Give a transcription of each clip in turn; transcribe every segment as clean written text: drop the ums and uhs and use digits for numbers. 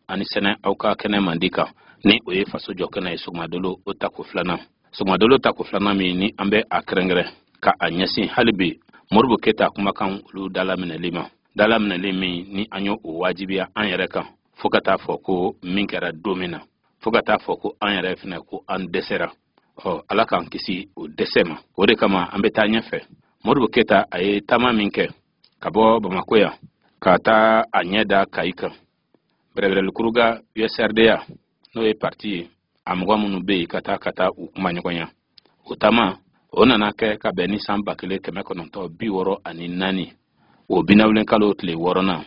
Ani sɛnɛ aw ka kɛnɛ mandi kan, ni o ye Faso jɔ kɛnɛ ye. Sɔgɔmadolo o tako filanan, sɔgɔmadolo tako filanan min ni an bɛ a kɛrɛnkɛrɛn ka a ɲɛsin hali bi Modibo Keyita kumakan olu dalaminɛli ma, dalaminɛli min ni an y'o o wajibiya an yɛrɛ kan, fo ka taa fɔ ko min kɛra don min na, fo ka taa fɔ ko an yɛrɛ fɛnɛ ko an dɛsɛra. Ɔ, Ala k'an kisi o dɛsɛ ma. O de kama an bɛ taa ɲɛfɛ. Modibo Keyita, a ye taama min kɛ ka bɔ Bamako yan ka taa a ɲɛ da Kayi kan, bɛrɛbɛrɛlikuruga USRDA, n'o ye parti ye, a mɔgɔ minnu bɛ yen, ka taa u kuma ɲɔgɔnya, o taama o nana kɛ ka bɛn ni san 1964, o binawulen kalo tile wɔɔrɔnan,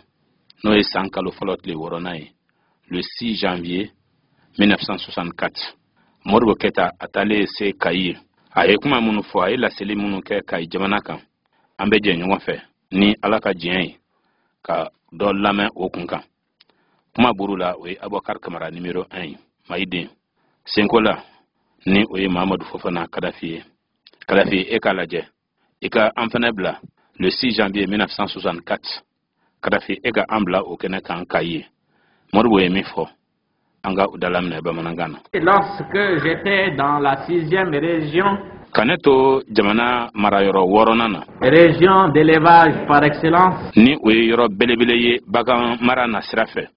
n'o ye san kalo fɔlɔ tile wɔɔrɔnan ye, le 6 janvier 1964. Modibo Keyita, a taalen se Kayi ye, a ye kuma minnu fɔ, a ye laseli minnu kɛ Kayi jamana kan, an bɛ jɛ ɲɔgɔn fɛ ni Ala ka diɲɛ ye ka dɔ lamɛn o kun kan. Kuma buru la, o ye Abubakar Kamara numéro 1 ye, Mayiden senko la, ni o ye Mamadu Fofana Kadafi ye. Kadafi, e k'a lajɛ, i ka an fɛnɛ bila le 6 janvier 1964. Kadafi, e ka an bila o kɛnɛ kan k'a ye Modibo ye min fɔ, an ka o dalaminɛ bamanankan na. Lorsque j'étais dans la sixième région, Ka ne to jamana marayɔrɔ wɔɔrɔnan na, région d'élevage par excellence, ni o ye yɔrɔ belebele ye bagan mara na sira fɛ,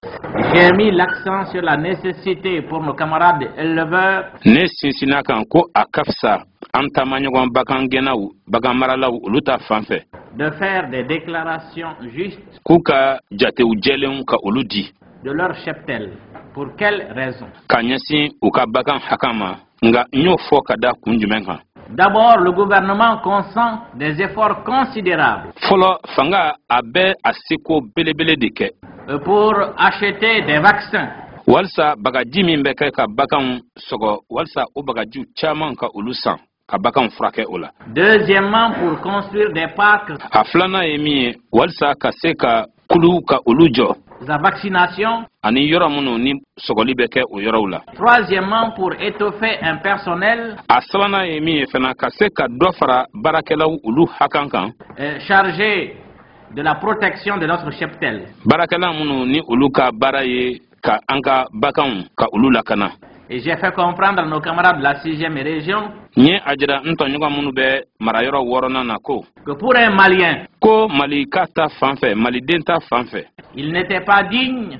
j'ai mis l'accent sur la nécessité pour nos camarades éleveurs ne sinsinna kan ko a ka fisa an taamaɲɔgɔn bagan gɛnnaw, bagan maralaw, olu ta fan fɛ, de faire des déclarations justes k'u ka jatew jɛlenw ka olu di de leur cheptel. Pour quelle raison? ka ɲɛsin u ka bagan hakan ma. Nka n y'o fɔ ka da kun jumɛn kan? D'abord, le gouvernement consent des efforts considérables Fɔlɔ, fanga a bɛ a seko belebele de kɛ pour acheter des vaccins walisa bagaji min bɛ kɛ ka baganw sɔgɔ, walisa o bagajiw caman ka olu san ka baganw furakɛ o la. Deuxièmement, pour construire des parcs A filanan ye min ye, walisa ka se ka kulu ka olu jɔ à vaccination. ani yɔrɔ minnu ni sɔgɔli bɛ kɛ o yɔrɔw la. Troisièmement, pour étoffer un personnel A sabanan ye min ye fana, ka se ka dɔ fara baarakɛlaw olu hakan kan, chargé de la protection de notre cheptel. baarakɛla minnu ni olu ka baara ye ka an ka baganw ka olu lakana. Et j'ai fait comprendre à nos camarades de la sixième région N ye a jira n tɔɲɔgɔn minnu bɛ marayɔrɔ wɔɔrɔnan na ko que pour un Malien, ko Malika ta fan fɛ, Maliden ta fan fɛ, il n'était pas digne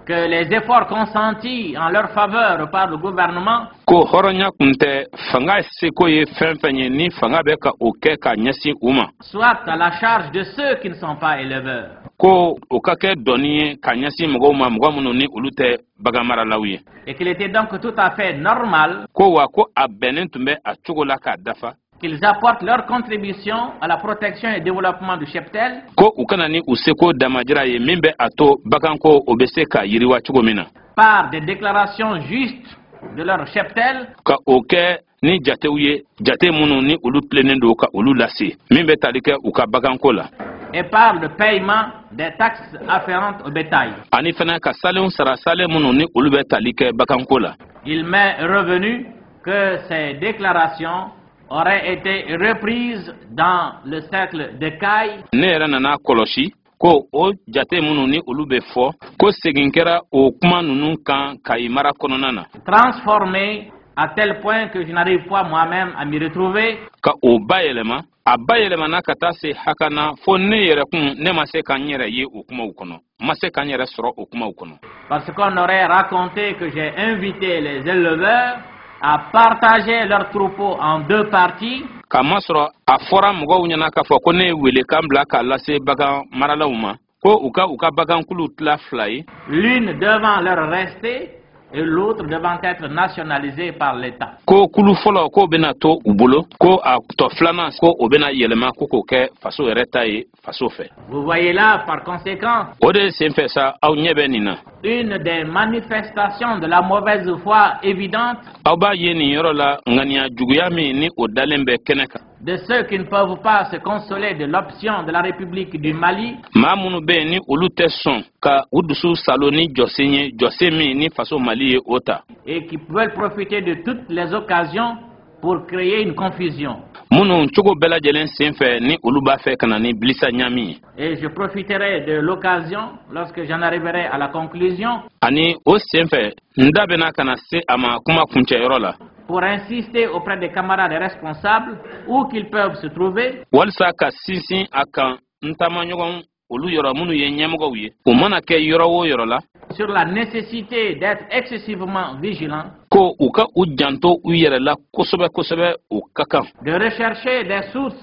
que les efforts consentis en leur faveur par le gouvernement ko hɔrɔnya kun tɛ fanga seko ye fɛn fɛn ye ni fanga bɛ ka o kɛ ka ɲɛsin u ma, soient à la charge de ceux qui ne sont pas éleveurs. ko o ka kɛ dɔnni ye ka ɲɛsin mɔgɔw ma, mɔgɔ minnu ni olu tɛ bagan maralaw ye. Et qu'il était donc tout à fait normal Ko wa ko a bɛnnen tun bɛ a cogo la k'a dafa qu'ils apportent leur contribution à la protection et développement du cheptel ko u kana ni u seko damajira ye min bɛ a to baganko o bɛ se ka yiriwa cogo min na, par des déclarations justes de leur cheptel ka o kɛ ni jatew ye, jate minnu ni olu tilennen don ka olu lase min bɛ tali kɛ u ka baganko la, et par le paiement des taxes afférentes au bétail. ani fana ka salenw sara, salen minnu ni olu bɛ tali kɛ baganko la. Il m'est revenu que ces déclarations auraient été reprises dans le cercle de Caille Ne yɛrɛ nana kɔlɔsi ko o jate minnu ni olu bɛ fɔ, ko segin kɛra o kuma ninnu kan Kayi mara kɔnɔna na, transformées à tel point que je n'arrive pas moi-même à m'y retrouver. ka o bayɛlɛma, a bayɛlɛmana ka taa se hakana fo ne yɛrɛ kun ne ma se ka n yɛrɛ ye o kumaw kɔnɔ, n ma se ka n yɛrɛ sɔrɔ o kumaw kɔnɔ. Parce qu'on aurait raconté que j'ai invité les éleveurs à partager leur troupeau en deux parties, K'a masɔrɔ a fɔra mɔgɔw ɲɛna k'a fɔ ko ne ye welekan bila k'a lase bagan maralaw ma ko u ka bagankuluw tila fila ye, l'une devant leur rester et l'autre devant être nationalisée par l'État. ko kulu fɔlɔ k'o bɛna to u bolo, ko a tɔ filanan ko o bɛna yɛlɛma ko k'o kɛ faso yɛrɛ ta ye faso fɛ. Vous voyez là, par conséquent, O de sen fɛ sa, aw ɲɛ bɛ nin na, une des manifestations de la mauvaise foi évidente aw b'a ye nin yɔrɔ la ŋaniya juguya min ni o dalen bɛ kɛnɛ kan de ceux qui ne peuvent pas se consoler de l'option de la République du Mali maa minnu bɛ yen ni olu tɛ sɔn ka u dusu salo ni jɔsen ye, jɔsen min ni faso Mali ye o ta, et qui veulent profiter de toutes les occasions pour créer une confusion. Minnu cogo bɛɛ lajɛlen sen fɛ ni olu b'a fɛ ka na ni bilisa ɲami ye. Et je profiterai de l'occasion, lorsque j'en arriverai à la conclusion, Ani o sen fɛ, n da bɛna ka na se a ma kuma kuncɛyɔrɔ la, pour insister auprès des camarades responsables, où qu'ils peuvent se trouver, walisa ka sinsin a kan n taamaɲɔgɔn olu yɔrɔ minnu ye ɲɛmɔgɔw ye, o mana kɛ yɔrɔ o yɔrɔ la, sur la nécessité d'être excessivement vigilant, ko u ka u janto u yɛrɛ la kosɛbɛ kosɛbɛ, o ka kan, de rechercher des sources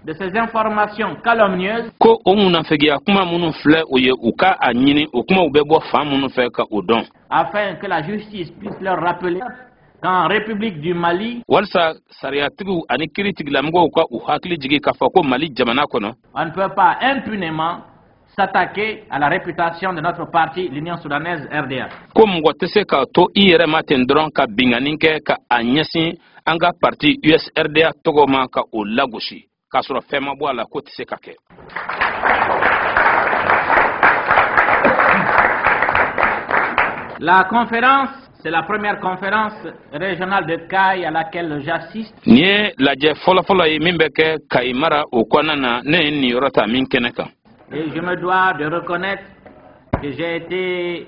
de ces informations calomnieuses ko o munafegiya kuma minnu filɛ o ye, u ka a ɲini o kumaw bɛ bɔ fan minnu fɛ ka o dɔn, afin que la justice puisse leur rappeler qu'en République du Mali, walisa sariyatigiw ani kiiritigilamɔgɔw ka u hakili jigi k'a fɔ ko Mali jamana kɔnɔ, on ne peut pas impunément s'attaquer à la réputation de notre parti, l'Union soudanaise RDA. ko mɔgɔ tɛ se k'a to i yɛrɛ ma ten dɔrɔn ka binkanni kɛ ka a ɲɛsin an ka parti USRDA tɔgɔ ma ka o lagosi k'a sɔrɔ fɛn ma bɔ a la, k'o tɛ se ka kɛ. La conférence, c'est la première conférence régionale de Caille à laquelle j'assiste. Nin ye lajɛ fɔlɔfɔlɔ ye min bɛ kɛ Kayi mara o kɔnɔna na, ne ye nin yɔrɔ ta min kɛnɛ kan. Et je me dois de reconnaître que j'ai été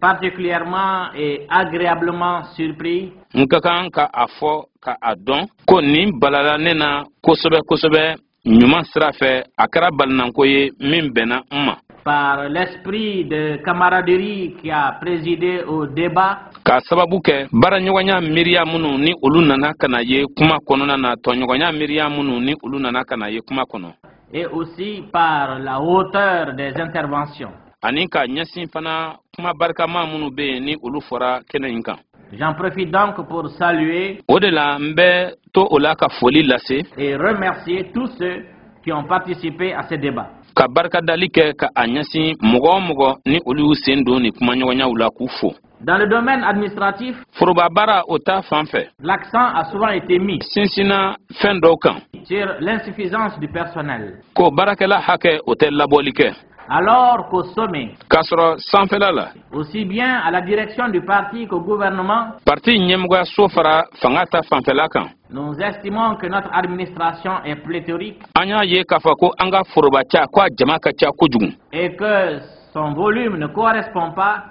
particulièrement et agréablement surpris N ka kan ka a fɔ ka a dɔn ko nin balala ne na kosɛbɛ kosɛbɛ ɲuman sira fɛ, a kɛra balinanko ye min bɛnna n ma, par l'esprit de camaraderie qui a présidé au débat k'a sababu kɛ baaraɲɔgɔnya miiriya minnu ni olu nana ka na ye kuma kɔnɔna na, tɔɲɔgɔnya miiriya minnu ni olu nana ka na ye kuma kɔnɔ, et aussi par la hauteur des interventions. ani ka ɲɛsin fana kuma barikama minnu bɛ yen ni olu fɔra kɛnɛ in kan. J'en profite donc pour saluer O de la n bɛ to o la ka foli lase et remercier tous ceux qui ont participé à ce débat. ka barikadali kɛ ka a ɲɛsin mɔgɔ o mɔgɔ ni olu y'u sen don nin kumaɲɔgɔnyaw la, k'u fo. Dans le domaine administratif, Foroba baara o ta fan fɛ, l'accent a souvent été mis sinsinna fɛn dɔw kan sur l'insuffisance du personnel, ko baarakɛla hakɛ o tɛ labɔli kɛ, alors qu'au sommet, k'a sɔrɔ sanfɛla la, aussi bien à la direction du parti qu'au gouvernement, parti ɲɛmɔgɔyaso fara fanga ta fanfɛla kan, nous estimons que notre administration est pléthorique an y'a ye k'a fɔ ko an ka foroba ca, ko a jama ka ca kojugu, et que son volume ne correspond pas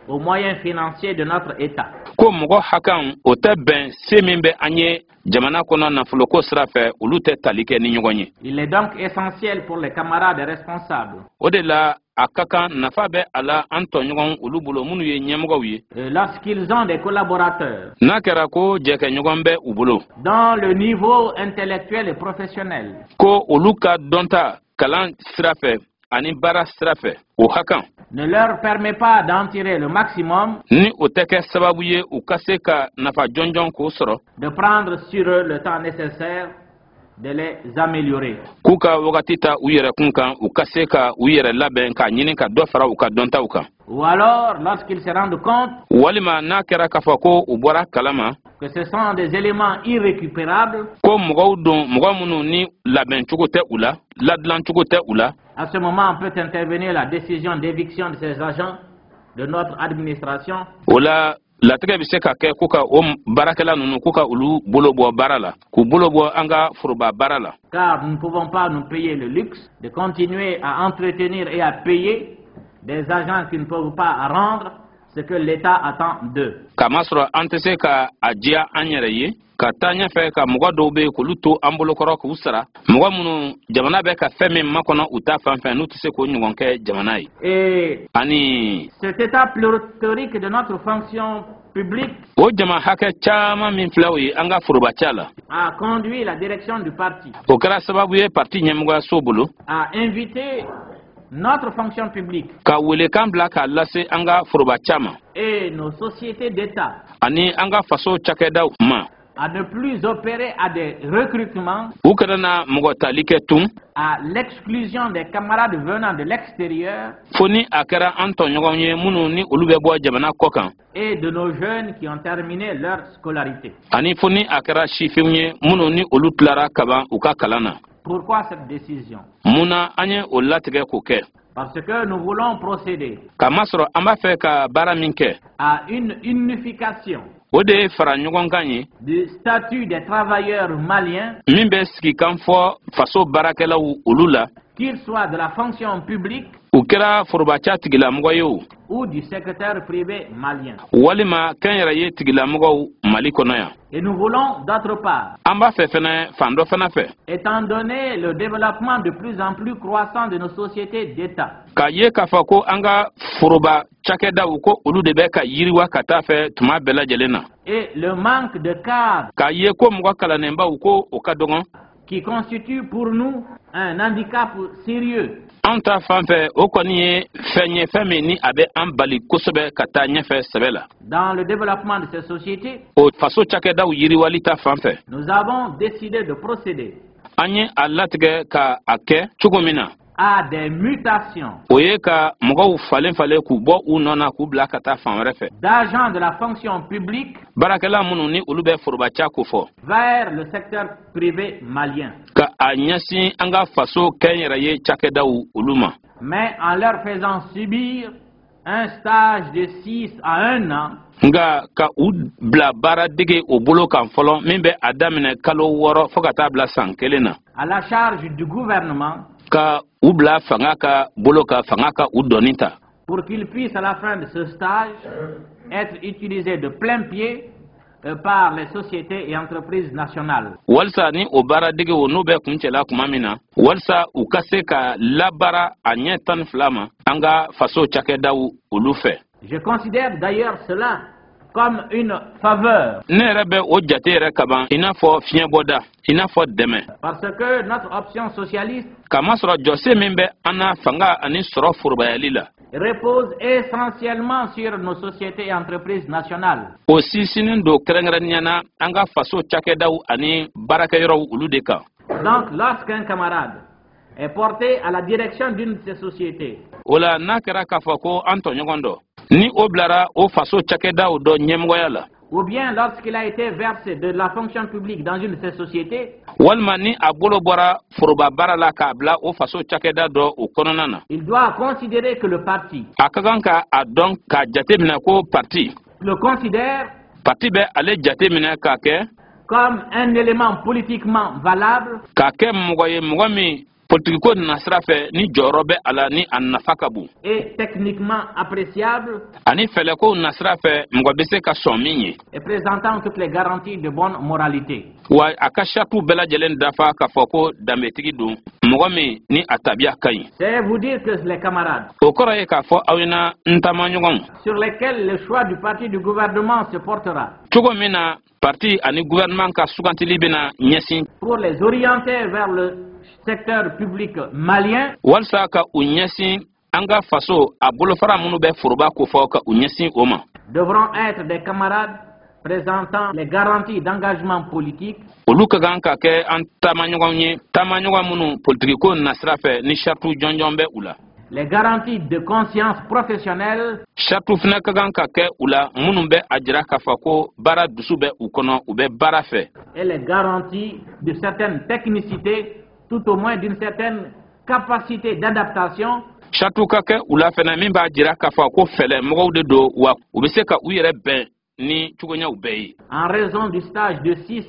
aux moyens financiers de notre État. ko mɔgɔ hakɛw o tɛ bɛn se min bɛ an ye jamana kɔnɔ nafoloko sira fɛ, olu tɛ tali kɛ ni ɲɔgɔn ye. Il est donc essentiel pour les camarades responsables, O de la a ka kan, nafa bɛ a la an tɔɲɔgɔn olu bolo minnu ye ɲɛmɔgɔw ye, lorsqu'ils ont des collaborateurs n'a kɛra ko jɛkɛɲɔgɔn bɛ u bolo dont le niveau intellectuel et professionnel ko olu ka dɔnta kalan sira fɛ ani baara sira fɛ o hakan ne leur permet pas d'en tirer le maximum, ni o tɛ kɛ sababu ye u ka se ka nafa jɔnjɔn k'o sɔrɔ, de prendre sur eux le temps nécessaire de les améliorer. k'u ka wagati ta u yɛrɛ kun kan, u ka se ka u yɛrɛ labɛn k'a ɲini ka dɔ fara u ka dɔntaw kan, Ou alors, lorsqu'ils se rendent compte walima n'a kɛra k'a fɔ ko u bɔra kalama que ce sont des éléments irrécupérables, ko mɔgɔw don, mɔgɔ minnu ni labɛncogo tɛ u la, ladilancogo tɛ u la, à ce moment peut intervenir la décision d'éviction de ces agents de notre administration o la latigɛ bɛ se ka kɛ ko ka o baarakɛla ninnu, ko ka olu bolo bɔ baara la, k'u bolo bɔ an ka foroba baara la, car nous ne pouvons pas nous payer le luxe de continuer à entretenir et à payer des agents qui ne peuvent pas rendre ce que l'État attend d'eux. Kamasɔrɔ an tɛ se ka a diya an yɛrɛ ye ka taa ɲɛfɛ ka mɔgɔ dɔw bɛ yen k'olu to an bolokɔrɔ k'u sara, mɔgɔ minnu jamana bɛ ka fɛn min makɔnɔ u ta fan fɛ, n'u tɛ se k'o ɲɔgɔn kɛ jamana ye. Et Ani cet état pléthorique de notre fonction publique o jama hakɛ caman min filɛ o ye an ka forobaca la, a conduit la direction du parti o kɛra sababu ye parti ɲɛmɔgɔyaso bolo à inviter notre fonction publique ka welekan bila k'a lase an ka forobaca ma et nos sociétés d'État ani an ka faso cakɛdaw ma à ne plus opérer à des recrutements u kana na mɔgɔ tali kɛ tun à l'exclusion des camarades venant de l'extérieur fo ni a kɛra an tɔɲɔgɔn ye minnu ni olu bɛ bɔ jamana kɔ kan et de nos jeunes qui ont terminé leur scolarité. ani fo ni a kɛra sifinw ye minnu ni olu tilara kaban u ka kalan na. Pourquoi cette décision? Mun na an ye o latigɛ k'o kɛ? Parce que nous voulons procéder Kamasɔrɔ an b'a fɛ ka baara min kɛ, à une unification O de ye fara ɲɔgɔn kan ye du statut des travailleurs maliens, min bɛ sigikan fɔ faso baarakɛlaw olu la, qu'ils soient de la fonction publique u kɛra forobaca tigilamɔgɔ ye o, ou du secteur privé malien. walima kɛnyɛrɛye tigilamɔgɔw Mali kɔnɔ yan. Et nous voulons, d'autre part, An b'a fɛ fɛnɛ fan dɔ fana fɛ, étant donné le développement de plus en plus croissant de nos sociétés d'État, k'a ye k'a fɔ ko an ka foroba cakɛdaw, ko olu de bɛ ka yiriwa ka taa fɛ tuma bɛɛ lajɛlen na, et le manque de cadres k'a ye ko mɔgɔ kalannenbaw, ko o ka dɔgɔn, qui constitue pour nous un handicap sérieux anw ta fan fɛ, o kɔni ye fɛn ye, fɛn min ni a bɛ an bali kosɛbɛ ka taa ɲɛfɛ sɛbɛ la dans le développement de ces sociétés, o faso cakɛdaw yiriwali ta fan fɛ, nous avons décidé de procéder an ye a latigɛ ka a kɛ cogo min na, à des mutations o ye ka mɔgɔw falen falen k'u bɔ u nɔ na k'u bila ka taa fan wɛrɛ fɛ, d'agents de la fonction publique baarakɛla minnu ni olu bɛ forobaca ko fɔ, vers le secteur privé malien, ka a ɲɛsin an ka faso kɛnyɛrɛye cakɛdaw olu ma, mais en leur faisant subir un stage de 6 à 1 an nka ka u bila baara dege o bolo kan fɔlɔ, min bɛ a daminɛ kalo 6 fɔɔ ka taa bila san 1 na, à la charge du gouvernement ka u bila fanga ka bolo kan, fanga ka u dɔnni ta, pour qu'ils puissent à la fin de ce stage être utilisés de plein pied par les sociétés et entreprises nationales. Walisa ni o baara degew n'u bɛ kuncɛla tuma min na, walisa u ka se ka labaara a ɲɛ 12 ma an ka faso cakɛdaw olu fɛ. Je considère d'ailleurs cela comme une faveur Ne yɛrɛ bɛ o jate yɛrɛ kaban i n'a fɔ fiɲɛbɔda, i n'a fɔ dɛmɛ, parce que notre option socialiste kamasɔrɔ jɔsen min bɛ an na fanga ani sɔrɔ forobayali la, repose essentiellement sur nos sociétés et entreprises nationales. o sinsinnen don kɛrɛnkɛrɛnnenya na an ka faso cakɛdaw ani baarakɛyɔrɔw olu de kan. Donc, lorsqu'un camarade est porté à la direction d'une de ces sociétés, O la, n'a kɛra k'a fɔ ko an tɔɲɔgɔn dɔ ni o bilara o faso cakɛdaw dɔ ɲɛmɔgɔya la, ou bien lorsqu'il a été versé de la fonction publique dans une de ces sociétés, walima ni a bolo bɔra foroba baara la k'a bila o faso cakɛda dɔ o kɔnɔna na, il doit considérer que le parti a ka kan ka a dɔn k'a jate minɛ ko parti le considère parti bɛ ale jate minɛ k'a kɛ comme un élément politiquement valable k'a kɛ mɔgɔ ye, mɔgɔ min politikiko nasira fɛ ni jɔyɔrɔ bɛ a la, ni a nafa ka bon, et techniquement appréciable ani fɛlɛkow nasira fɛ mɔgɔ bɛ se ka sɔn min ye, et présentant toutes les garanties de bonne moralité. wa a ka saritiw bɛɛ lajɛlen dafa k'a fɔ ko danbetigi don, mɔgɔ min ni a tabiya ka ɲi. C'est vous dire que les camarades O kɔrɔ ye k'a fɔ aw ɲɛna, n taamaɲɔgɔnw, sur lesquels le choix du parti du gouvernement se portera cogo min na parti ani gouvernement ka sugantili bɛna ɲɛsin pour les orienter vers le secteur public malien walisa ka u ɲɛsin an ka faso a bolofara minnu bɛ foroba kofɔ, ka u ɲɛsin o ma, devront être des camarades présentant les garanties d'engagement politique olu ka kan ka kɛ an taamaɲɔgɔn ye, taamaɲɔgɔn minnu politikiko nasira fɛ ni saritiw jɔnjɔn bɛ u la, les garanties de conscience professionnelle saritiw fana ka kan ka kɛ u la minnu bɛ a jira k'a fɔ ko baara dusu bɛ u kɔnɔ, u bɛ baara fɛ, et les garanties de certaines technicités, tout au moins d'une certaine capacité d'adaptation saritiw ka kɛ u la fɛnɛ min b'a jira k'a fɔ ko fɛlɛ mɔgɔw de don, wa u bɛ se ka u yɛrɛ bɛn ni cogoyaw bɛɛ ye, en raison du stage de 6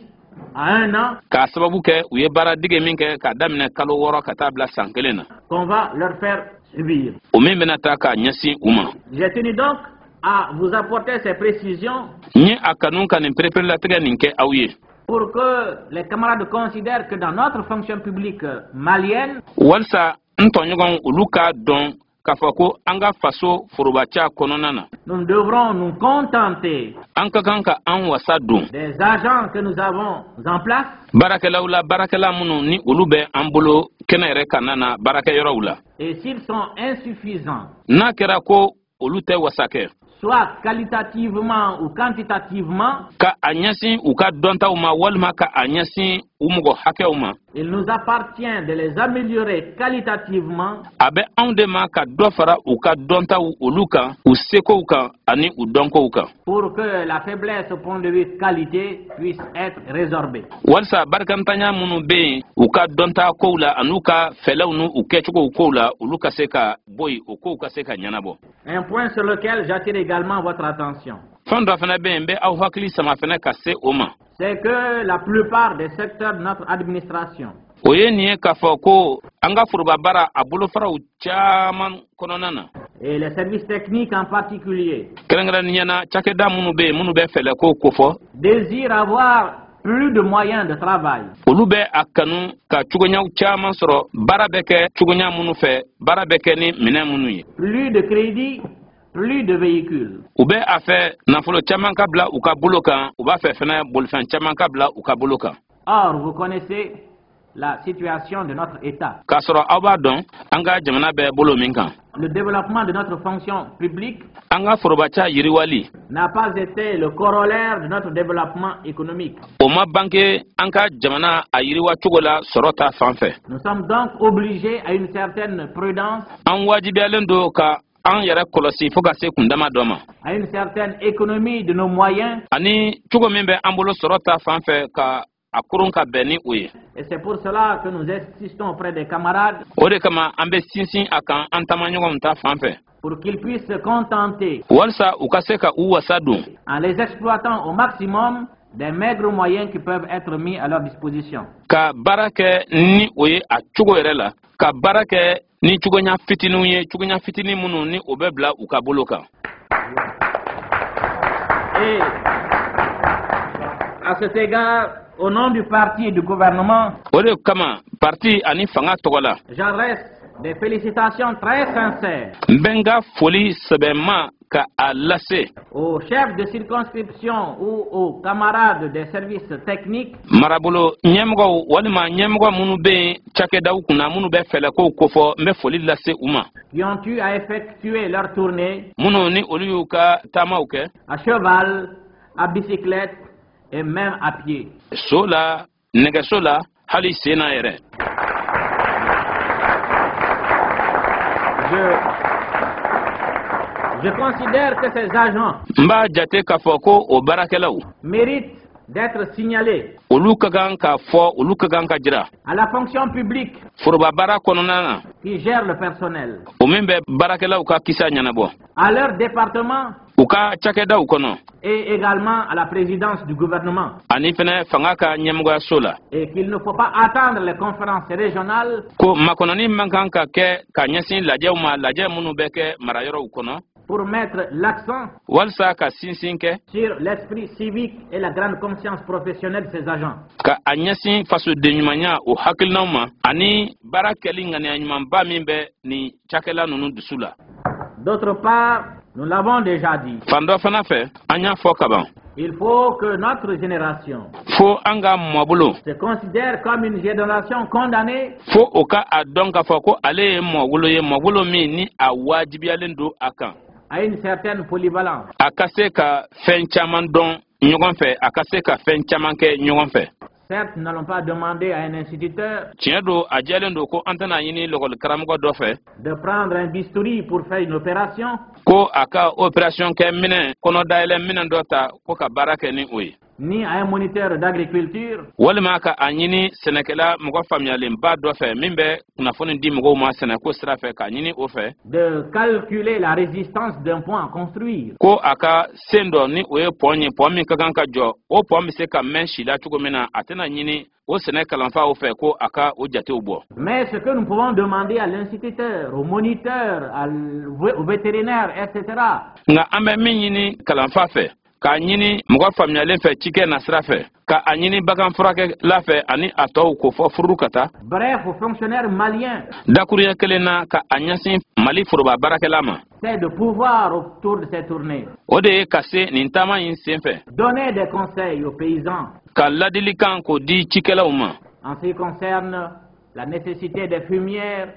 à 1 an k'a sababu kɛ u ye baara dege min kɛ k'a daminɛ kalo 6 ka taa bila san 1 na, qu'on va leur faire subir. o min bɛna taa k'a ɲɛsin u ma. J'ai tenu donc à vous apporter ces précisions N ye a kanu ka nin pereperelatigɛ nin kɛ aw ye pour que les camarades considèrent que dans notre fonction publique malienne, walisa n tɔɲɔgɔn olu k'a dɔn k'a fɔ ko an ka faso forobaca kɔnɔna na, nous devrons nous contenter an ka kan ka an wasa don des agents que nous avons en place baarakɛlaw la, baarakɛla minnu ni olu bɛ an bolo kɛnɛ yɛrɛ kana na baarakɛyɔrɔw la. Et s'ils sont insuffisants, N'a kɛra ko olu tɛ wasa kɛ, soit qualitativement ou quantitativement, ka a ɲɛsin u ka dɔntaw ma walima ka a ɲɛsin u mɔgɔ hakɛw ma, il nous appartient de les améliorer qualitativement a bɛ anw de ma ka dɔ fara u ka dɔntaw olu kan, u sekow kan ani u dɔnkow kan, pour que la faiblesse au point de vue qualité puisse être résorbée. walisa barikantanya minnu bɛ yen u ka dɔnta kow la an'u ka fɛlɛw n'u kɛcogow kow la, olu ka se ka bɔ yen, o kow ka se ka ɲɛnabɔ. Un point sur lequel j'attire également votre attention. Fɛn dɔ fana bɛ yen, n bɛ aw hakili sama fana ka se o ma. C'est que la plupart des secteurs de notre administration O ye nin ye k'a fɔ ko an ka foroba baara a bolofaraw caman kɔnɔna na, et les services techniques en particulier kɛrɛnkɛrɛnnenya na cakɛda minnu bɛ yen, minnu bɛ fɛlɛko kofɔ, désirent avoir plus de moyens de travail. olu bɛ a kanu ka cogoyaw caman sɔrɔ, baara bɛ kɛ cogoya minnu fɛ, baara bɛ kɛ ni minɛn minnu ye. Plus de crédit, plus de véhicules. U bɛ a fɛ nafolo caman ka bila u ka bolo kan, u b'a fɛ fɛnɛ bolifɛn caman ka bila u ka bolo kan. Or, vous connaissez la situation de notre État. K'a sɔrɔ aw b'a dɔn an ka jamana bɛ bolo min kan. Le développement de notre fonction publique An ka forobaca yiriwali n'a pas été le corollaire de notre développement économique. o ma bange an ka jamana a yiriwa cogo la sɔrɔ ta fan fɛ. Nous sommes donc obligés à une certaine prudence, An wajibiyalen don ka an yɛrɛ kɔlɔsi fo ka se kundama dɔ ma, à une certaine économie de nos moyens, ani cogo min bɛ an bolo sɔrɔ ta fan fɛ, ka a koron ka bɛn ni o ye. Et c'est pour cela que nous insistons auprès des camarades O de kama an bɛ sinsin a kan an taamaɲɔgɔnw ta fan fɛ, pour qu'ils puissent se contenter, walisa u ka se ka u wasa don, en les exploitant au maximum, des maigres moyens qui peuvent être mis à leur disposition. ka baara kɛ ni o ye a cogo yɛrɛ la, ka baara kɛ ni cogoya fitininw ye, cogoya fitinin minnu ni o bɛ bila u ka bolo kan. Et à cet égard, au nom du parti et du gouvernement, O de kama parti ani fanga tɔgɔ la, j'adresse des félicitations très sincères n bɛ n ka foli sɛbɛnma ka a lase aux chefs de circonscription ou aux camarades des services techniques marabolo ɲɛmɔgɔw walima ɲɛmɔgɔ minnu bɛ yen cakɛdaw kunna, minnu bɛ fɛlɛkow kofɔ. N bɛ foli lase u ma qui ont eu à effectuer leur tournée minnu ni olu y'u ka taamaw kɛ à cheval, à bicyclette et même à pied. so la, nɛgɛso la, hali sen na yɛrɛ. Je considère que ces agents N b'a jate k'a fɔ ko o baarakɛlaw méritent d'être signalés olu ka kan ka fɔ, olu ka kan ka jira à la fonction publique foroba baara kɔnɔna na qui gère le personnel, o min bɛ baarakɛlaw ka kisa ɲɛnabɔ, à leur département u ka cakɛdaw kɔnɔ, et également à la présidence du gouvernement. ani fɛnɛ fanga ka ɲɛmɔgɔyaso la. Et qu'il ne faut pas attendre les conférences régionales Ko makɔnɔni man kan ka kɛ ka ɲɛsin lajɛw ma, lajɛ minnu bɛ kɛ marayɔrɔw kɔnɔ, pour mettre l'accent walisa ka sinsin kɛ sur l'esprit civique et la grande conscience professionnelle de ces agents. ka a ɲɛsin fasodenɲumanya o hakilinaw ma, ani baara kɛli ŋaniya ɲumanba min bɛ nin cakɛla ninnu dusu la. D'autre part, nous l'avons déjà dit, Fan dɔ fana fɛ, an y'a fɔ kaban, il faut que notre génération fo an ka mɔbolo se considère comme une génération condamnée fo o ka a dɔn k'a fɔ ko ale ye mɔgolo ye, mɔgolo min ni a wajibiyalen don a kan à une certaine polyvalence. a ka se ka fɛn caman dɔn ɲɔgɔn fɛ, a ka se ka fɛn caman kɛ ɲɔgɔn fɛ. Certes, nous n'allons pas demander à un instituteur Tiɲɛ don, a jɛlen don ko an tɛna ɲini lɔgɔlikaramɔgɔ dɔ fɛ de prendre un bistouri pour faire une opération, ko a ka opération kɛ minɛn, kɔnɔ dayɛlɛ minɛn dɔ ta ko ka baara kɛ ni o ye, ni à un moniteur d'agriculture walima ka a ɲini sɛnɛkɛla mɔgɔ faamuyalenba dɔ fɛ min bɛ kunnafoni di mɔgɔw ma sɛnɛko sira fɛ, k'a ɲini o fɛ de calculer la résistance d'un pont à construire. ko a ka sen dɔ ni o ye pɔn ye, pɔn min ka kan ka jɔ, o pɔn bɛ se ka mɛn si la cogo min na. A tɛna ɲini o sɛnɛ kalanfaw fɛ ko a ka o jatew bɔ. Mais ce que nous pouvons demander à l'instituteur, au moniteur, au vétérinaire, etc., Nka an bɛ min ɲini kalanfa fɛ, k'a ɲini mɔgɔ faamuyalen fɛ cikɛ nasira fɛ, ka a ɲini bagan furakɛla fɛ, ani a tɔw k'o fɔ furu ka taa, bref, aux fonctionnaires maliens, dakuruɲɛ kelen na, ka a ɲɛsin Mali foroba baarakɛla ma, c'est de pouvoir, autour de ces tournées, o de ye ka se nin taama in sen fɛ, donner des conseils aux paysans ka ladilikan k'o di cikɛlaw ma en ce qui concerne la nécessité des fumières,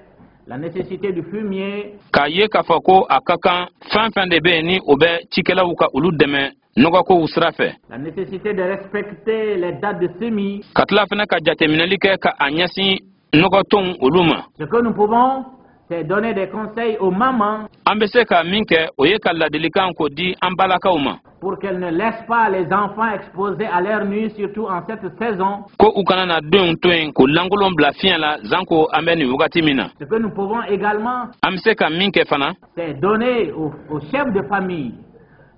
la nécessité du fumier, k'a ye k'a fɔ ko a ka kan fɛn fɛn de bɛ yen ni o bɛ cikɛlaw ka olu dɛmɛ nɔgɔkow sira fɛ, la nécessité de respecter les dates de semis. ka tila fana ka jateminɛli kɛ ka a ɲɛsin nɔgɔtonw olu ma. Ce que nous pouvons, c'est donner des conseils aux mamans An bɛ se ka min kɛ, o ye ka ladilikan k'o di an balakaw ma pour qu'elles ne laissent pas les enfants exposés à l'air nu, surtout en cette saison. ko u kana na denw to yen k'u lankolon bila fiɲɛ la, zanko an bɛ nin wagati min na. Ce que nous pouvons également, An bɛ se ka min kɛ fana, c'est donner aux chefs de famille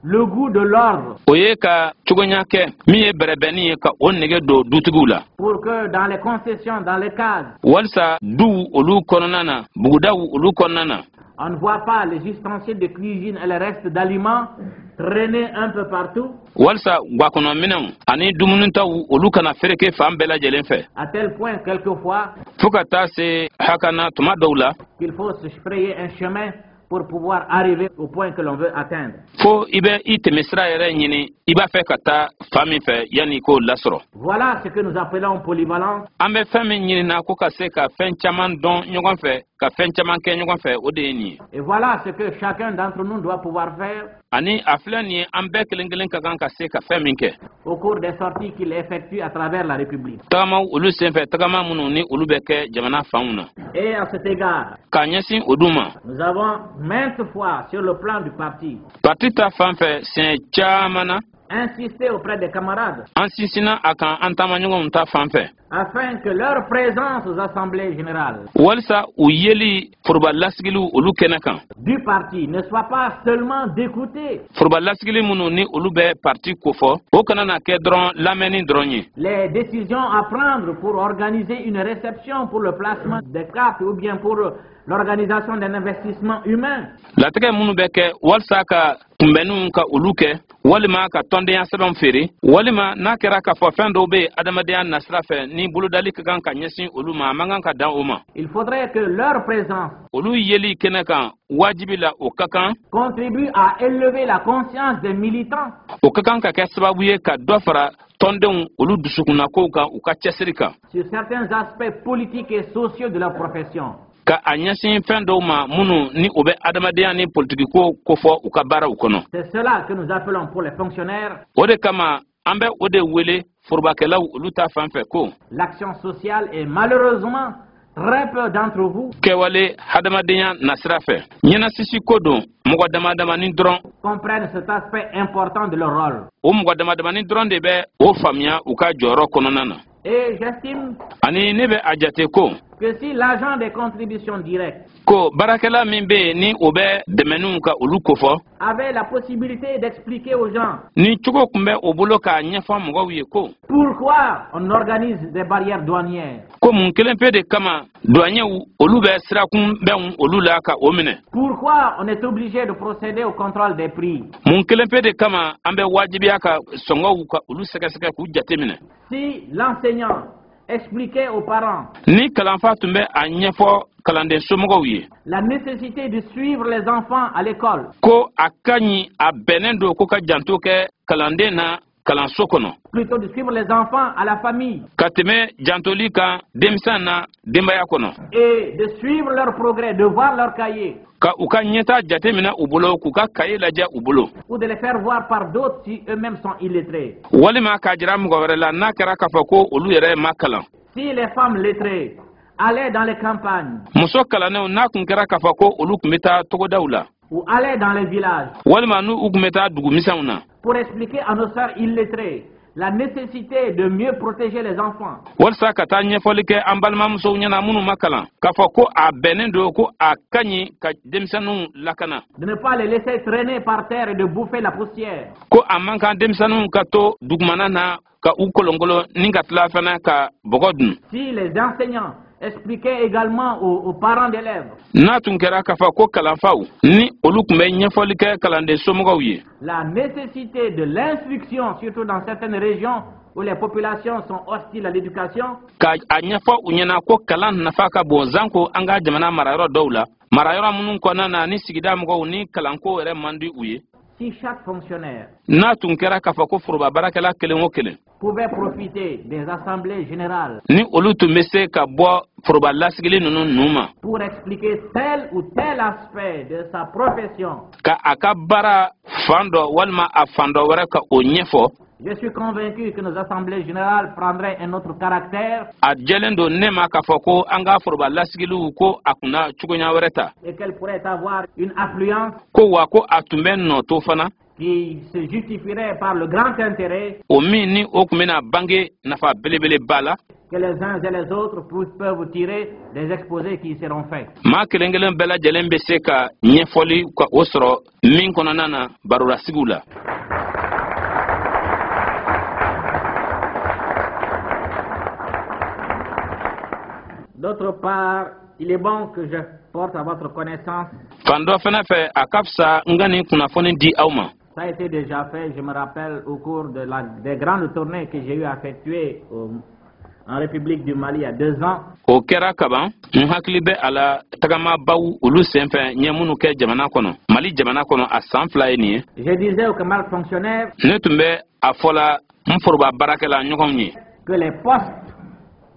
le goût de l'ordre. O ye ka cogoya kɛ min ye bɛrɛbɛnni ye, ka o nege don dutigiw la. Pour que dans les concessions, dans les cases, Walisa duw olu kɔnɔna na, bugudaw olu kɔnɔna na, on ne voit pas les ustensiles de cuisine et les restes d'aliments traîner un peu partout, walisa gwakɔnɔminɛnw ani dumunitaw olu kana fereke fan bɛɛ lajɛlen fɛ, à tel point quelquefois fɔɔ ka taa se hakana tuma dɔw la qu'il faut se frayer un chemin pour pouvoir arriver au point que l'on veut atteindre. fo i bɛ i tɛmɛsira yɛrɛ ɲini i b'a fɛ ka taa fan min fɛ yanni i k'o lasɔrɔ. Voilà ce que nous appelons polyvalence. An bɛ fɛn min ɲinina ko ka se ka fɛn caman dɔn ɲɔgɔn fɛ, ka fɛn caman kɛ ɲɔgɔn fɛ, o de ye nin ye. Et voilà ce que chacun d'entre nous doit pouvoir faire Ani a filɛ nin ye, an bɛɛ kelen kelen ka kan ka se ka fɛn min kɛ au cours des sorties qu'il effectue à travers la République. Tagamaw olu senfɛ, tagama minnu ni olu bɛ kɛ jamana fanw na. Et à cet égard, K'a ɲɛsin o dun ma, nous avons maintes fois, sur le plan du parti, parti ta fan fɛ, siɲɛ caman na, insisté auprès des camarades an sinsinna a kan an taamaɲɔgɔnw ta fan fɛ, afin que leur présence aux assemblées générales walisa u yeli foroba lasigiliw olu kɛnɛ kan du parti ne soit pas seulement d'écouter foroba lasigili minnu ni olu bɛ parti kofɔ, o kana na kɛ dɔrɔn lamɛnni dɔrɔn ye les décisions à prendre pour organiser une réception pour le placement des cartes ou bien pour l'organisation d'un investissement humain. Latigɛ minnu bɛ kɛ walisa ka kunbɛnniw ka olu kɛ, walima ka tɔndenya sɛbɛnw feere, walima n'a kɛra k'a fɔ fɛn dɔw bɛ yen adamadenya nasira fɛ ni bolodali ka kan ka ɲɛsin olu ma, a man kan ka dan o ma. Il faudrait que leur présence Olu yeli kɛnɛ kan, wajibi la, o ka kan contribue à élever la conscience des militants o ka kan ka kɛ sababu ye ka dɔ fara tɔndenw olu dusukunnakow kan, u ka cɛsiri kan sur certains aspects politiques et sociaux de leur profession. ka a ɲɛsin fɛn dɔw ma minnu ni o bɛ adamadenya ni politikiko kofɔ u ka baaraw kɔnɔ. C'est cela que nous appelons pour les fonctionnaires O de kama an bɛ o de wele forobakɛlaw olu ta fan fɛ ko l'action sociale et malheureusement, très peu d'entre vous kɛwale hadamadenya nasira fɛ, ɲɛnasisi ko don, mɔgɔ damadamani dɔrɔn comprennent cet aspect important de leur rôle. o mɔgɔ damadamani dɔrɔn de bɛ o faamuya u ka jɔyɔrɔ kɔnɔna na. Et j'estime Ani ne bɛ a jate ko que si l'agent des contributions directes ko baarakɛla min bɛ yen ni o bɛ dɛmɛniw ka olu kofɔ, avait la possibilité d'expliquer aux gens ni cogo tun bɛ o bolo k'a ɲɛfɔ mɔgɔw ye ko pourquoi on organise des barrières douanières, ko mun kelen pe de kama douaniers olu bɛ sirakunbɛnw olu la ka o minɛ, pourquoi on est obligé de procéder au contrôle des prix, mun kelen pe de kama an bɛ wajibiya ka sɔngɔw ka olu sɛgɛsɛgɛ k'u jate minɛ, si l'enseignant expliquait aux parents ni kalanfa tun bɛ a ɲɛfɔ kalanden somɔgɔw ye la nécessité de suivre les enfants à l'école, ko a ka ɲi, a bɛnnen don ko ka janto kɛ kalanden na kalanso kɔnɔ, plutôt de suivre les enfants à la famille ka tɛmɛ jantoli kan denmisɛn na denbaya kɔnɔ, et de suivre leur progrès, de voir leur cahier ka u ka ɲɛta jate minɛ u bolo, k'u ka kaye lajɛ u bolo, ou de les faire voir par d'autres si eux-mêmes sont illettrés. walima k'a jira mɔgɔ wɛrɛ la n'a kɛra k'a fɔ ko olu yɛrɛ ma kalan. Si les femmes lettrées allaient dans les campagnes Muso kalannenw, n'a kun kɛra k'a fɔ ko olu tun bɛ taa togodaw la, ou allaient dans les villages walima n'u u tun bɛ taa dugumisɛnw na pour expliquer à nos sœurs illettrées la nécessité de mieux protéger les enfants, walisa ka taa ɲɛfɔli kɛ an balimamusow ɲɛna minnu ma kalan k'a fɔ ko a bɛnnen don, ko a ka ɲi ka denmisɛnninw lakana, de ne pas les laisser traîner par terre et de bouffer la poussière, ko a man kan denmisɛnninw ka to dugumana na ka u kolonkolon ni ka tila fana ka bɔgɔ dun, si les enseignants expliquaient également aux parents d'élèves n'a tun kɛra k'a fɔ ko kalanfaw ni olu tun bɛ ɲɛfɔli kɛ kalanden somɔgɔw ye la nécessité de l'instruction, surtout dans certaines régions où les populations sont hostiles à l'éducation, ka a ɲɛfɔ u ɲɛna ko kalan nafa ka bon, zanko an ka jamana marayɔrɔ dɔw la, marayɔrɔ minnu kɔnɔna na ni sigida mɔgɔw ni kalanko yɛrɛ man di u ye, si chaque fonctionnaire n'a tun kɛra k'a fɔ ko foroba baarakɛla kelen o kelen pouvait profiter des assemblées générales ni olu tun bɛ se ka bɔ foroba lasigili ninnu nu ma pour expliquer tel ou tel aspect de sa profession, ka a ka baara fan dɔ walima a fan dɔ wɛrɛ ka o ɲɛfɔ, je suis convaincu que nos assemblées générales prendraient un autre caractère a jɛlen don ne ma k'a fɔ ko an ka foroba lasigiliw ko a kunna cogoya wɛrɛ ta et qu'elles pourraient avoir une affluence ko wa ko a tun bɛ nɔ to fana qui se justifierait par le grand intérêt o min ni o tun bɛna bange nafa belebeleba la que les uns et les autres peuvent tirer des exposés qui seront faits. Maa kelen kelen bɛɛ lajɛlen bɛ se ka ɲɛfɔli ka o sɔrɔ min kɔnɔna na barolasigiw la. D'autre part, il est bon que je porte à votre connaissance. Fan dɔ fana fɛ, a ka fisa n ka nin kunnafoni di aw ma. Ça a été déjà fait, je me rappelle, au cours des grandes tournées que j'ai eu à effectuer en République du Mali il y a 2 ans. O kɛra kaban, n hakili bɛ a la, tagamabaw olu senfɛ n ye minnu kɛ jamana kɔnɔ, Mali jamana kɔnɔ, a san 2 ye nin ye. Je disais aux camarades fonctionnaires Ne tun bɛ a fɔla n foroba baarakɛla ɲɔgɔnw ye que les postes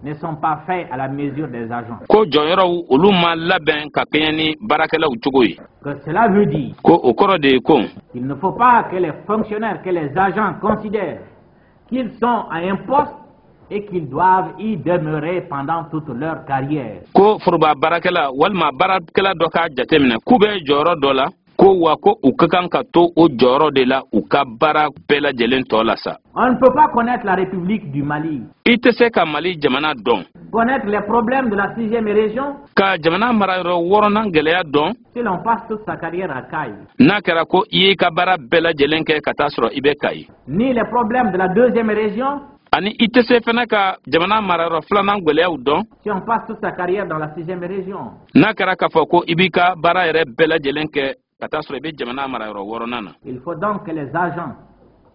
ne sont pas faits à la mesure des agents. ko jɔyɔrɔw olu ma labɛn ka kɛɲɛ ni baarakɛlaw cogo ye. Que cela veut dire Ko o kɔrɔ de ye ko qu'il ne faut pas que les fonctionnaires, que les agents considèrent qu'ils sont à un poste et qu'ils doivent y demeurer pendant toute leur carrière. ko foroba baarakɛla walima baarakɛla dɔ k'a jateminɛ k'u bɛ jɔyɔrɔ dɔ la, ko wa ko u ka kan ka to o jɔyɔrɔ de la u ka baara bɛɛ lajɛlen tɔ la sa. On ne peut pas connaître la République du Mali, I tɛ se ka Mali jamana dɔn, connaître les problèmes de la sixième région, ka jamana marayɔrɔ wɔɔrɔnan gwɛlɛya dɔn, si l'on passe toute sa carrière à Kayes, n'a kɛra ko i y'i ka baara bɛɛ lajɛlen kɛ ka taa sɔrɔ i bɛ Kayi, ni les problèmes de la deuxième région, ani i tɛ se fɛnɛ ka jamana marayɔrɔ filanan gwɛlɛyaw dɔn, si on passe toute sa carrière dans la sixième région. n'a kɛra k'a fɔ ko i b'i ka baara yɛrɛ bɛɛ lajɛlen kɛ ka taa sɔrɔ i bɛ jamana marayɔrɔ wɔɔrɔnan na. Il faut donc que les agents,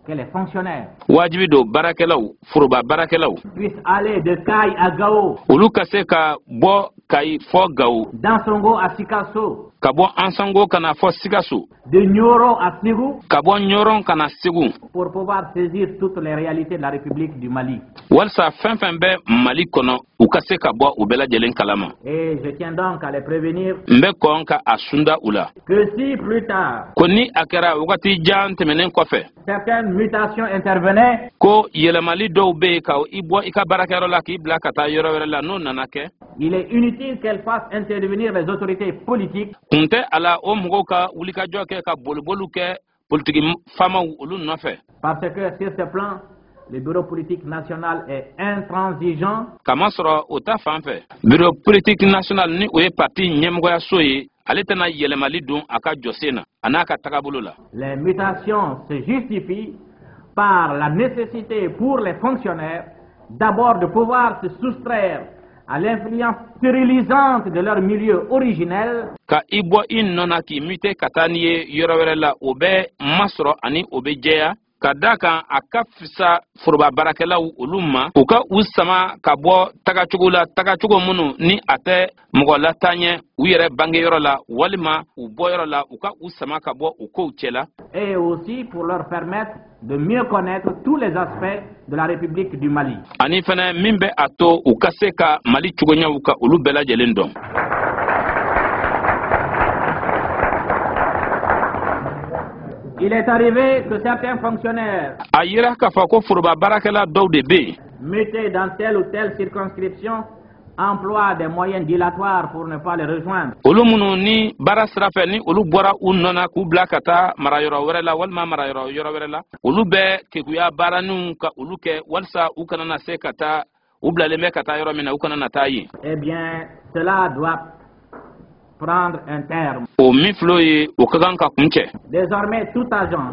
que les fonctionnaires Wajibi don baarakɛlaw, foroba baarakɛlaw, puissent aller de Kayes à Gao, olu ka se ka bɔ Kayi fɔ Gawo, d'Ansongo à Sikasso, ka bɔ Ansango ka na fɔ Sikaso, de Nioro à Ségou, ka bɔ Ɲɔrɔn ka na Segu, pour pouvoir saisir toutes les réalités de la République du Mali. walisa fɛn fɛn bɛ Mali kɔnɔ, u ka se ka bɔ u bɛɛ lajɛlen kalama. Et je tiens donc à les prévenir N bɛ kɔn ka a sunda u la que si plus tard ko ni a kɛra wagati jan tɛmɛnen kɔfɛ certaines mutations intervenaient, ko yɛlɛmali dɔw bɛ yen ka i bɔ i ka baarakɛyɔrɔ la k'i bila ka taa yɔrɔ wɛrɛ la, n'o nana kɛ, il est inutile qu'elles fassent intervenir les autorités politiques kun tɛ a la o mɔgɔw ka wulikajɔ kɛ ka boliboliw kɛ politiki faamaw olu nɔfɛ, parce que sur ce plan, le bureau politique national est intransigeant. Kamasɔrɔ o ta fan fɛ, bureau politique national, ni o ye parti ɲɛmɔgɔyaso ye, ale tɛna yɛlɛmali don a ka jɔsen na a n'a ka tagabolo la. Les mutations se justifient par la nécessité pour les fonctionnaires d'abord de pouvoir se soustraire à l'influence stérilisante de leur milieu originel Ka i bɔ i nɔ na k'i muter ka taa n'i ye yɔrɔ wɛrɛ la, o bɛ masɔrɔ ani o bɛ jɛya ka da kan a ka fisa foroba baarakɛlaw olu ma, u ka u sama ka bɔ tagacogo la, tagacogo minnu ni a tɛ mɔgɔ lataaɲɛ u yɛrɛ bangeyɔrɔ la walima u bɔyɔrɔ la, u ka u sama ka bɔ u kow cɛ la, et aussi pour leur permettre de mieux connaître tous les aspects de la République du Mali. Ani fɛnɛ min bɛ a to u ka se ka Mali cogoɲɛw ka olu bɛɛ lajɛlen dɔn. Il est arrivé que certains fonctionnaires A yira k'a fɔ ko foroba baarakɛla dɔw de bɛ yen mutés dans telle ou telle circonscription emploient des moyens dilatoires pour ne pas les rejoindre. Olu minnu ni baara sira fɛ ni olu bɔra u nɔ na k'u bila ka taa marayɔrɔ wɛrɛ la walima marayɔrɔ yɔrɔ wɛrɛ la, olu bɛ kekuya baaraninw ka olu kɛ walisa u kana na se ka taa u bilalen bɛ ka taa yɔrɔ min na, u kana na taa yen. Eh bien, cela doit prendre un terme. O min filɛ o ye, o ka kan ka kuncɛ. Désormais, tout agent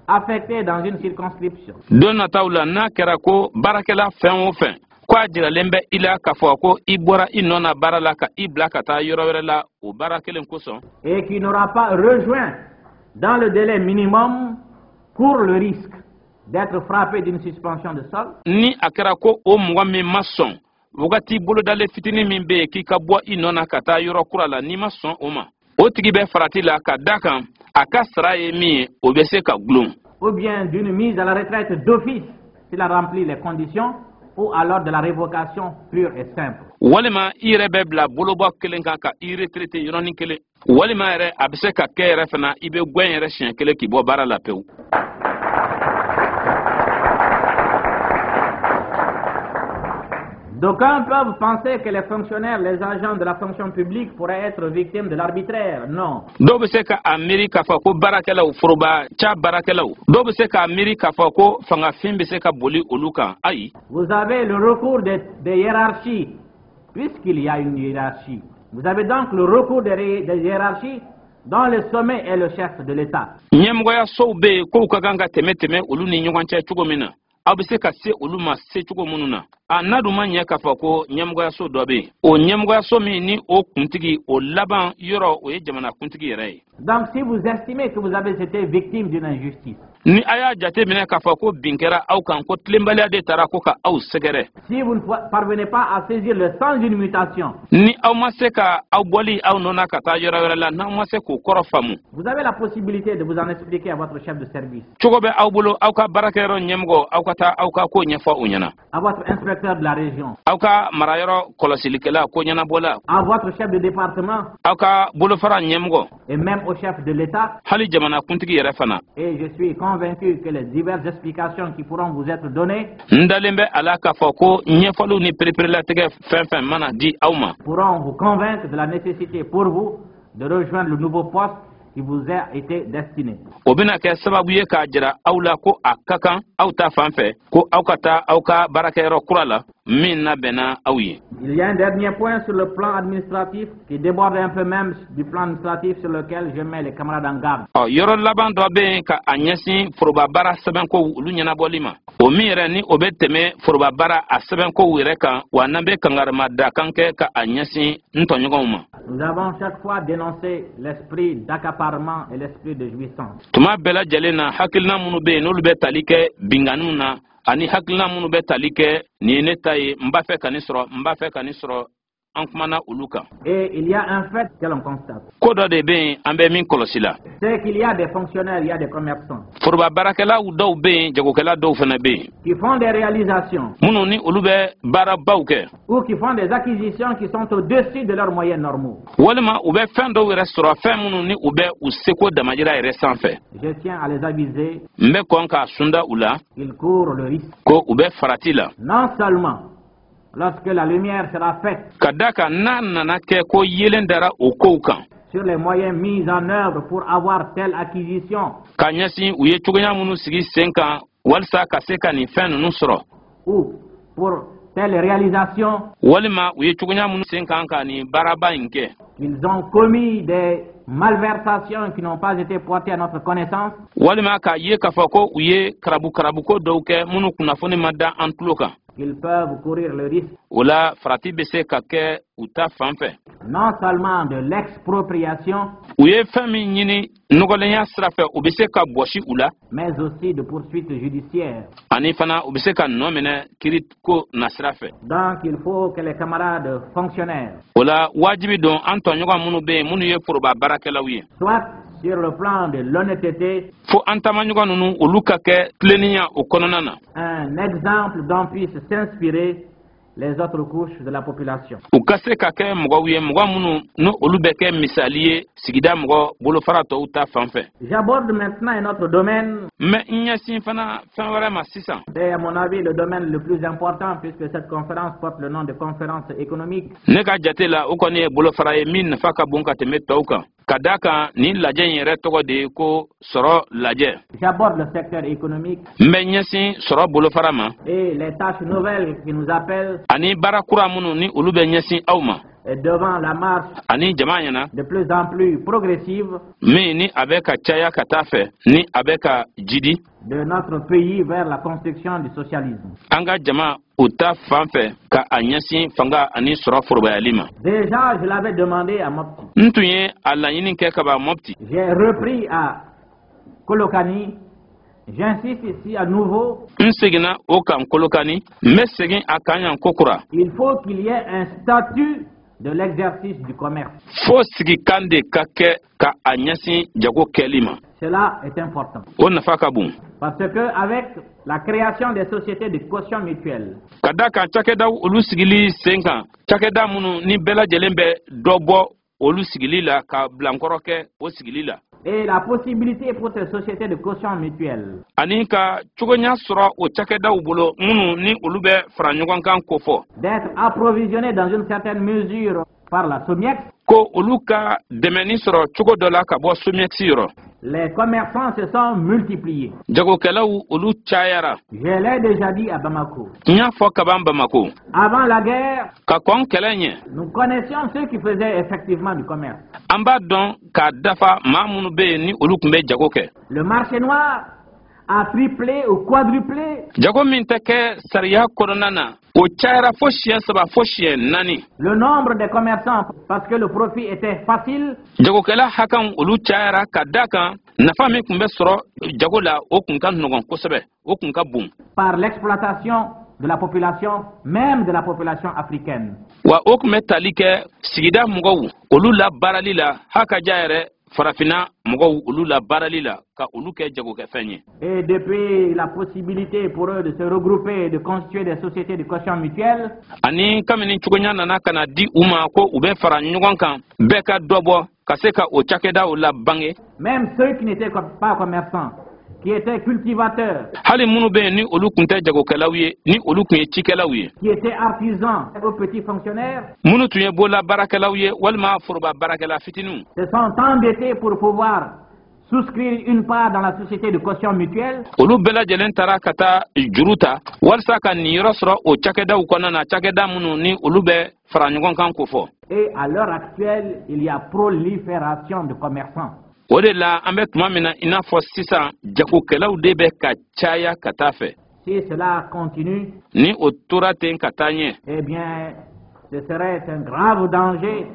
affecté dans une circonscription Don nataw la, n'a kɛra ko baarakɛla fɛn o fɛn ko a jiralen bɛ i la k'a fɔ ko i bɔra i nɔ na baara la ka i bila ka taa yɔrɔ wɛrɛ la o baara kelen kosɔn, et qui n'aura pas rejoint dans le délai minimum court le risque d'être frappé d'une suspension de solde, ni a kɛra ko o mɔgɔ min ma sɔn wagati bolodalen fitinin min bɛ yen k'i ka bɔ i nɔ na ka taa yɔrɔ kura la, n'i ma sɔn o ma, o tigi bɛ farati la ka da kan a ka sara ye min ye, o bɛ se ka gulon, ou bien d'une mise à la retraite d'office s'il a rempli les conditions, ou alors de la révocation pure et simple. Walima i yɛrɛ bɛ bila bolobɔ kelen kan ka i retraité yɔrɔnin kelen, walima yɛrɛ a bɛ se ka kɛ yɛrɛ fana i bɛ gɛn yɛrɛ siɲɛ kelen k'i bɔ baara la pewu. D'aucuns peuvent penser que les fonctionnaires, les agents de la fonction publique pourraient être victimes de l'arbitraire. Non. Dɔw bɛ se ka a miiri k'a fɔ ko baarakɛlaw, foroba ca baarakɛlaw, dɔw bɛ se k'a miiri k'a fɔ ko fangafin bɛ se ka boli olu kan. Ayi. Vous avez le recours des hiérarchies, puisqu'il y a une hiérarchie. Vous avez donc le recours des hiérarchies dont le sommet est le chef de l'État. Ɲɛmɔgɔyasow bɛ yen kow ka kan ka tɛmɛ tɛmɛ olu ni ɲɔgɔn cɛ cogo min na, aw bɛ se ka se olu ma se cogo minnu na. A n'a dun ma ɲɛ k'a fɔ ko ɲɛmɔgɔyaso dɔ bɛ yen, o ɲɛmɔgɔyaso min ni o kuntigi, o laban yɔrɔ, o ye jamana kuntigi yɛrɛ ye. Donc si vous estimez que vous avez été victime d'une injustice, Ni a y'a jate minɛ k'a fɔ ko bin kɛra aw kan, ko tilenbaliya de taara ko ka aw sɛgɛrɛ, si vous ne parvenez pas à saisir le sens d'une mutation, ni aw ma se ka aw bɔli aw nɔ na ka taa yɔrɔ wɛrɛ la, n'aw ma se k'o kɔrɔ faamu, vous avez la possibilité de vous en expliquer à votre chef de service, cogo bɛ aw bolo aw ka baarakɛyɔrɔ ɲɛmɔgɔ, aw ka taa aw ka ko ɲɛfɔ o ɲɛna, à votre inspecteur de la région, aw ka marayɔrɔ kɔlɔsilikɛla, ko ɲɛnabɔla, à votre chef de département aw ka bolofara ɲɛmɔgɔ, et même au chef de l'État. hali jamana kuntigi yɛrɛ fana. Et je suis convaincu que les diverses explications qui pourront vous être données N dalen bɛ a la k'a fɔ ko ɲɛfɔliw ni pereperelatigɛ fɛn fɛn mana di aw ma, pourront vous convaincre de la nécessité pour vous de rejoindre le nouveau poste qui vous a été destiné. O bɛna kɛ sababu ye k'a jira aw la ko a ka kan aw ta fan fɛ ko aw ka taa aw ka baarakɛyɔrɔ kura la min labɛnna aw ye. Il y a un dernier point sur le plan administratif qui déborde un peu même du plan administratif, sur lequel je mets les camarades en garde. Ɔ, yɔrɔ laban dɔ bɛ yen ka a ɲɛsin foroba baara sɛbɛnkow olu ɲɛnabɔli ma, o min yɛrɛ ni o bɛ tɛmɛ foroba baara a sɛbɛnkow yɛrɛ kan, wa n'an bɛ kangarima da kan kɛ ka a ɲɛsin n tɔɲɔgɔnw ma. Nous avons chaque fois dénoncé l'esprit d'accaparement et l'esprit de jouissance. Tuma bɛɛ lajɛlen na, hakilina minnu bɛ yen n'olu bɛ tali kɛ binganiw na, ani hakilina minnu bɛ tali kɛ nin ye ne ta ye, n b'a fɛ ka nin sɔrɔ, n b'a fɛ ka nin sɔrɔ, an kumana olu kan. Et il y a un fait que l'on constate. Ko dɔ de bɛ yen an bɛ min kɔlɔsi la. C'est qu'il y a des fonctionnaires, il y a des commerçants Foroba baarakɛlaw dɔw bɛ yen, jagokɛla dɔw fana bɛ yen, qui font des réalisations minnu ni olu bɛ baarabaw kɛ, ou qui font des acquisitions qui sont au-dessus de leurs moyens normaux. walima u bɛ fɛn dɔw yɛrɛ sɔrɔ, fɛn minnu ni u bɛ u seko damajira yɛrɛ sanfɛ. Je tiens à les aviser N bɛ kɔn k'a sunda u la qu'ils courent le risque. ko u bɛ farati la. Non seulement lorsque la lumière sera faite Ka da kan n'a nana kɛ ko yelen dara o kow kan sur les moyens mis en œuvre pour avoir telle acquisition ka ɲɛsin u ye cogoya minnu sigi sen kan walisa ka se ka nin fɛn ninnu sɔrɔ, ou pour telle réalisation, walima u ye cogoya minnu sen kan ka nin baaraba in kɛ, qu'ils ont commis des malversations qui n'ont pas été portées à notre connaissance, walima k'a ye k'a fɔ ko u ye karabu karabuko dɔw kɛ minnu kunnafoni ma da an tulo kan, qu'ils peuvent courir le risque o la farati bɛ se ka kɛ u ta fan fɛ. non seulement de l'expropriation, U ye fɛn min ɲini nɔgɔlenya sira fɛ, u bɛ se ka bɔsi u la, mais aussi de poursuites judiciaires. ani fana u bɛ se ka nɔ minɛ kiiri ko nasira fɛ. Donc il faut que les camarades fonctionnaires, O la wajibi don an tɔɲɔgɔn minnu bɛ yen, minnu ye foroba baarakɛlaw ye, soit sur le plan de l'honnêteté, fo an taamaɲɔgɔn ninnu olu ka kɛ tilennenya o kɔnɔna na un exemple dont puissent s'inspirer les autres couches de la population. U ka se ka kɛ mɔgɔw ye, mɔgɔ minnu ni olu bɛ kɛ misali ye sigida mɔgɔ bolofara tɔw ta fan fɛ. J'aborde maintenant un autre domaine, N bɛ n ɲɛsin fana fɛn wɛrɛ ma sisan. c'est à mon avis le domaine le plus important puisque cette conférence porte le nom de conférence économique. Ne ka jate la, o kɔni ye bolofara ye min nafa ka bon ka tɛmɛ tɔw kan, ka da kan nin lajɛ in yɛrɛ tɔgɔ de ye ko sɔrɔ lajɛ. J'aborde le secteur économique N bɛ ɲɛsin sɔrɔ bolofara ma et les tâches nouvelles qui nous appellent ani baara kura minnu ni olu bɛ ɲɛsin aw ma devant la marche ani jama ɲɛna de plus en plus progressive min ni a bɛ ka caya ka taa fɛ, ni a bɛ ka jidi de notre pays vers la construction du socialisme. an ka jama u ta fan fɛ ka a ɲɛsin fanga ani sɔrɔ forobayali ma. Déjà, je l'avais demandé à Mopti. N tun ye a laɲini kɛ ka ban Mɔpti. J'ai repris à Kolokani. J'insiste ici à nouveau. N seginna o kan Kolokani, n bɛ segin a kan yan kokura. Il faut qu'il y ait un statut de l'exercice du commerce. Fo sigikan de ka kɛ ka a ɲɛsin jago kɛli ma. Cela est important. O nafa ka bon. Parce que avec la création des sociétés de caution mutuelle, Ka da kan cakɛdaw olu sigili sen kan, cakɛda minnu ni bɛɛ lajɛlen bɛ dɔ bɔ olu sigili la ka bilankɔrɔ kɛ o sigili la, Et la possibilité pour ces sociétés de caution mutuelle Ani ka cogoya sɔrɔ o cakɛdaw bolo minnu ni olu bɛ fara ɲɔgɔn kan kofɔ, d'être approvisionnées dans une certaine mesure par la SOMIEX, ko olu ka dɛmɛni sɔrɔ cogo dɔ la ka bɔ SOMIEX yɔrɔ, les commerçants se sont multipliés. Jagokɛlaw olu cayara. Je l'ai déjà dit à Bamako. N y'a fɔ kaban Bamako. Avant la guerre, Ka kɔn kɛlɛ ɲɛ, nous connaissions ceux qui faisaient effectivement du commerce. an b'a dɔn k'a dafa maa minnu bɛ yen ni olu tun bɛ jago kɛ. Le marché noir a triplé ou quadruplé Jago min tɛ kɛ sariya kɔnɔna na, o cayara fo siɲɛ saba fo siɲɛ naani. le nombre des commerçants parce que le profit était facile. Jagokɛla hakanw olu cayara ka da kan nafa min tun bɛ sɔrɔ jago la, o kun ka nɔgɔn kosɛbɛ, o kun ka bon. Par l'exploitation de la population, même de la population africaine. Wa o tun bɛ tali kɛ sigida mɔgɔw olu la baarali la, hakaja yɛrɛ farafinna mɔgɔw olu la baarali la ka olu kɛ jagokɛfɛn ye. Et depuis la possibilité pour eux de se regrouper et de constituer des sociétés de caution mutuelle, Ani kabini cogoya nana ka na di u ma ko u bɛ fara ɲɔgɔn kan, bɛɛ ka dɔ bɔ ka se ka o cakɛdaw la bange, même ceux qui n'étaient pas commerçants, qui étaient cultivateurs, hali minnu bɛ yen ni olu tun tɛ jagokɛlaw ye, ni olu tun ye cikɛlaw ye, qui étaient artisans ou petits fonctionnaires, minnu tun ye bolola baarakɛlaw ye walima foroba baarakɛla fitininw, se sont endettés pour pouvoir souscrire une part dans la société de caution mutuelle. Olu bɛɛ lajɛlen taara ka taa juru ta walasa ka niyɔrɔ sɔrɔ o cakɛdaw kɔnɔna na, cakɛda minnu ni olu bɛ fara ɲɔgɔn kan ko fɔ. Et à l'heure actuelle, il y a prolifération de commerçants. O de la an bɛ tuma min na i n'a fɔ sisan, jagokɛlaw de bɛ ka caya ka taa fɛ. Si cela continue, Ni o tora ten ka taa ɲɛ, eh bien, ce serait un grave danger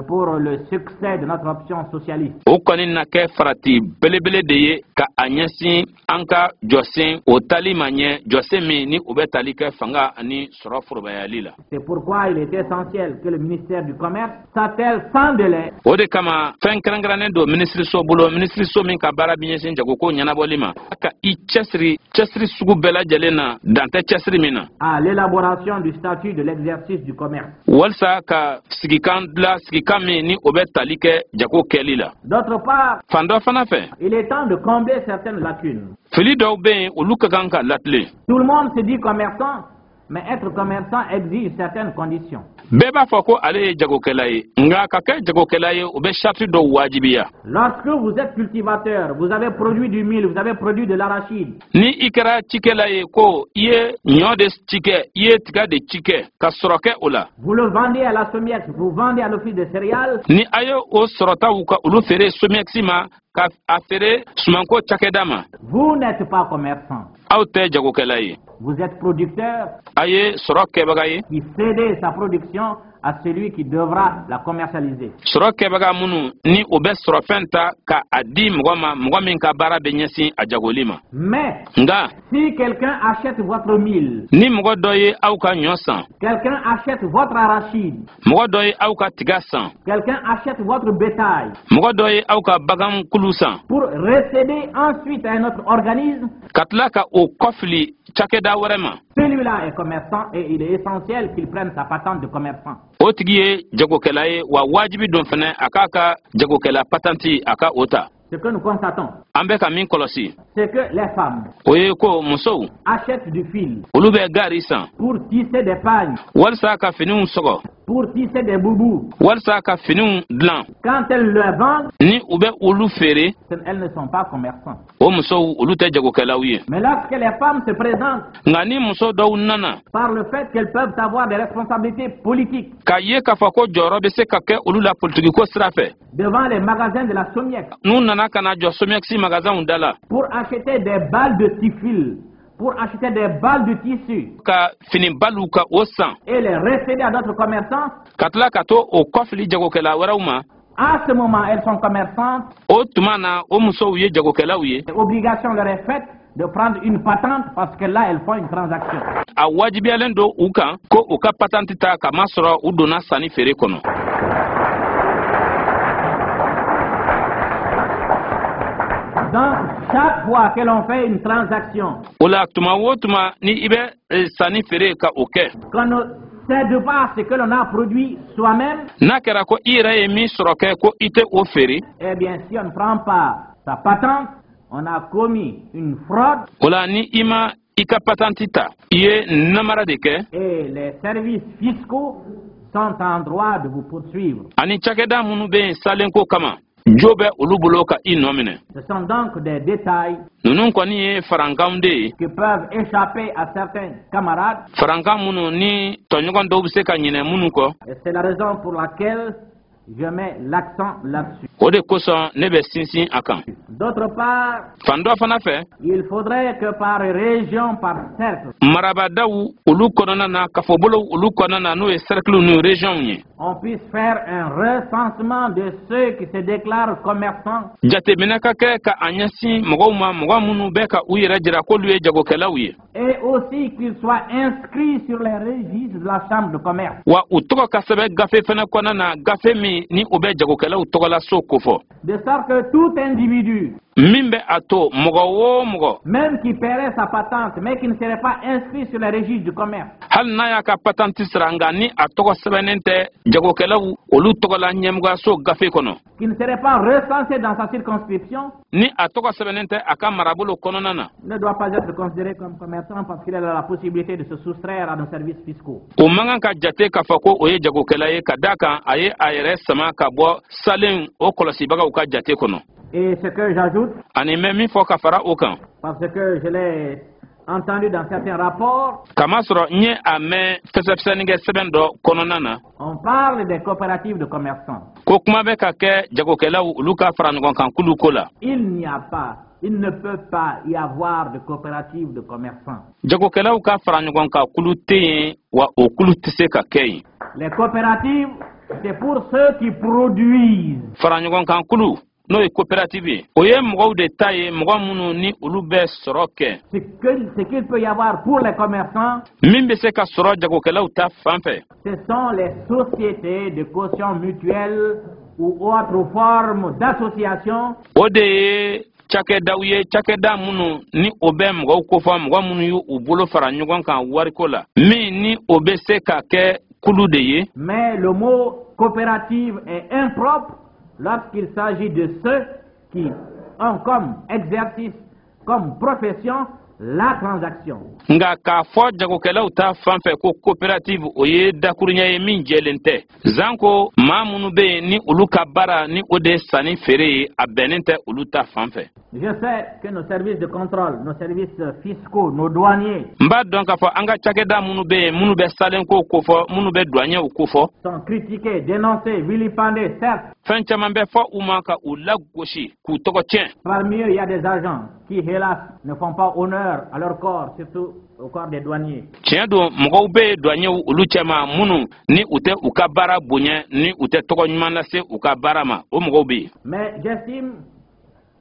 pour le succès de notre option socialiste. O kɔni na kɛ farati belebele de ye ka a ɲɛsin an ka jɔsen o tali ma ɲɛ, jɔsen min ni o bɛ tali kɛ fanga ani sɔrɔ forobayali la. C'est pourquoi il est essentiel que le ministère du Commerce s'attelle sans délai O de kama fɛn kɛrɛnkɛrɛnnen don minisiriso bolo, minisiriso min ka baara bɛ ɲɛsin jagoko ɲɛnabɔli ma, ka i cɛsiri cɛsiri sugu bɛɛ lajɛlen na, dan tɛ cɛsiri min na, à l'élaboration du statut de l'exercice du commerce. walisa ka sigikan bila, sigikan min ni o bɛ tali kɛ jago kɛli la. D'autre part, Fan dɔ fana fɛ, il est temps de combler certaines lacunes. fili dɔw bɛ yen, olu ka kan ka latilen. Tout le monde se dit commerçant, mais être commerçant exige certaines conditions. Bɛɛ b'a fɔ ko ale ye jagokɛla ye, nka ka kɛ jagokɛla ye, o bɛ sariti dɔw wajibiya. Lorsque vous êtes cultivateur, vous avez produit du mil, vous avez produit de l'arachide, Ni i kɛra cikɛla ye ko i ye ɲɔ de cikɛ, i ye tiga de cikɛ ka sɔrɔ kɛ o la, vous le vendez à la SOMIEX, vous vendez à l'office des céréales, ni a ye o sɔrɔtaw ka olu feere SOMIEX ma, ka a feere sumanko cakɛda ma, vous n'êtes pas commerçant. aw tɛ jagokɛla ye. Vous êtes producteur A ye sɔrɔ kɛbaga ye qui cédez sa production à celui qui devra la commercialiser. sɔrɔ kɛbaga minnu ni o bɛ sɔrɔfɛn ta ka a di mɔgɔ ma, mɔgɔ min ka baara bɛ ɲɛsin a jagoli ma. Mais Nka si quelqu'un achète votre mil, ni mɔgɔ dɔ ye aw ka ɲɔ san, quelqu'un achète votre arachide, mɔgɔ dɔ ye aw ka tiga san, quelqu'un achète votre bétail mɔgɔ dɔ ye aw ka bagankulu san pour recéder ensuite à un autre organisme, ka tila ka o kɔfili cakɛda wɛrɛ ma, celui-là est commerçant et il est essentiel qu'il prenne sa patente de commerçant. o tigi ye jagokɛla ye, wa wajibi don fɛnɛ a k'a ka jagokɛla patanti a ka o ta. Ce que nous constatons, An bɛ ka min kɔlɔsi, c'est que les femmes o ye ko musow achètent du fil olu bɛ gari san pour tisser des pagnes, walisa ka finiw sɔgɔ, pour tisser des boubous. walisa ka finiw dilan. Quand elles le vendent, Ni u bɛ olu feere, elles ne sont pas commerçants. o musow olu tɛ jagokɛlaw ye. Mais lorsque les femmes se présentent Nka ni muso dɔw nana par le fait qu'elles peuvent avoir des responsabilités politiques k'a ye k'a fɔ ko jɔyɔrɔ bɛ se ka kɛ olu la politikiko sira fɛ, devant les magasins de la SOMIEX n'u nana ka na jɔ SOMIEX magasinw da la pour acheter des balles de tifil, pour acheter des balles de tissu ka fini baliw ka o san et les recéder à d'autres commerçants, ka tila ka to o kɔfili jagokɛla wɛrɛw ma, à ce moment, elles sont commerçantes. o tuma na o musow ye jagokɛlaw ye. Obligation leur est faite de prendre une patente parce que là, elles font une transaction. A wajibiyalen don u kan ko u ka patanti ta, k'a masɔrɔ u donna sanni feere kɔnɔ. Donc, chaque fois que l'on fait une transaction, O la tuma o tuma ni i bɛ sanni feere ka o kɛ, qu'on ne cède pas ce que l'on a produit soi-même, n'a kɛra ko i yɛrɛ ye min sɔrɔ kɛ ko i tɛ o feere, eh bien, si on ne prend pas sa patente, on a commis une fraude. O la ni i ma i ka patanti ta, i ye namara de kɛ. Et les services fiscaux sont en droit de vous poursuivre. Ani cakɛda minnu bɛ yen salenko kama, jo bɛ olu bolo ka i nɔ minɛ. Ce sont donc des détails Ninnu kɔni ye farankanw de ye, qui peuvent échapper à certains camarades. farankan minnu ni tɔɲɔgɔn dɔw bɛ se ka ɲinɛ minnu kɔ. Et c'est la raison pour laquelle je mets l'accent là-dessus. O de kosɔn ne bɛ sinsin a kan. D'autre part, Fan dɔ fana fɛ, il faudrait que par région, par cercle, marabadaw olu kɔnɔna na, kafobolow olu kɔnɔna na, n'o ye cercle ni région ye, on puisse faire un recensement de ceux qui se déclarent commerçants jateminɛ ka kɛ ka a ɲɛsin mɔgɔw ma, mɔgɔ minnu bɛ ka u yɛrɛ jira k'olu ye jagokɛlaw ye, et aussi qu'ils soient inscrits sur les registres de la chambre de commerce. wa u tɔgɔ ka sɛbɛn gafe fɛnɛ kɔnɔna na, gafe min ni o bɛ jagokɛlaw tɔgɔlaso kofɔ, De sorte que tout individu, min bɛ a to mɔgɔ o mɔgɔ, même qui paierait sa patente, mais qui ne serait pas inscrit sur les registres du commerce, hali n'a y'a ka patanti sara, nka ni a tɔgɔ sɛbɛnnen tɛ jagokɛlaw olu tɔgɔla ɲɛmɔgɔyaso gafe kɔnɔ, qui ne serait pas recensé dans sa circonscription, ni a tɔgɔ sɛbɛnnen tɛ a ka marabolo kɔnɔna na, ne doit pas être considéré comme commerçant parce qu'il a la possibilité de se soustraire à nos services fiscaux. o man kan ka jate k'a fɔ ko o ye jagokɛla ye, ka da kan a ye a yɛrɛ sama ka bɔ salen o kɔlɔsibagaw ka jate kɔnɔ. Et ce que j'ajoute, Ani n bɛ min fɔ ka fara o kan, parce que je l'ai entendu dans certains rapports, kamasɔrɔ n ye a mɛn fɛsɛfɛsɛnikɛ sɛbɛn dɔ kɔnɔna na, on parle des coopératives de commerçants. ko kuma bɛ ka kɛ jagokɛlaw olu ka fara ɲɔgɔn kan kulu ko la. Il n'y a pas, il ne peut pas y avoir de coopérative de commerçants. Jagokɛlaw ka fara ɲɔgɔn kan kulu tɛ yen, wa o kulu tɛ se ka kɛ yen. Les coopératives, c'est pour ceux qui produisent. Fara ɲɔgɔn kan kulu, n'o ye coopérative ye, o ye mɔgɔw de ta ye, mɔgɔ minnu ni olu bɛ sɔrɔ kɛ. Ce qu'il peut y avoir pour les commerçants, Min bɛ se ka sɔrɔ jagokɛlaw ta fan fɛ, ce sont les sociétés de caution mutuelle ou autres formes d'associations o de ye cakɛdaw ye, cakɛda minnu ni o bɛ mɔgɔw kofɔ, mɔgɔ minnu y'u u bolo fara ɲɔgɔn kan wariko la, min ni o bɛ se ka kɛ kulu de ye. Mais le mot coopérative est impropre lorsqu'il s'agit de ceux qui ont comme exercice, comme profession, la transaction. Nka k'a fɔ jagokɛlaw ta fan fɛ ko coopérative, o ye dakuruɲɛ ye min jɛlen tɛ, zanko maa minnu bɛ yen ni olu ka baara ni o de ye sanni feere ye, a bɛnnen tɛ olu ta fan fɛ. Je sais que nos services de contrôle, nos services fiscaux, nos douaniers N b'a dɔn k'a fɔ an ka cakɛda minnu bɛ yen, minnu bɛ salenko kofɔ, minnu bɛ douaniers kofɔ, sont critiqués, dénoncés, vilipendés, certes. fɛn caman bɛ fɔ u ma ka u lagosi, k'u tɔgɔ tiɲɛ. Parmi eux, il y a des agents qui, hélas, ne font pas honneur à leur corps, surtout au corps des douaniers. Tiɲɛ don, mɔgɔw bɛ yen douaniers olu cɛma, minnu ni u tɛ u ka baara bonya, ni u tɛ tɔgɔ ɲuman lase u ka baara ma, o mɔgɔw bɛ yen. Mais j'estime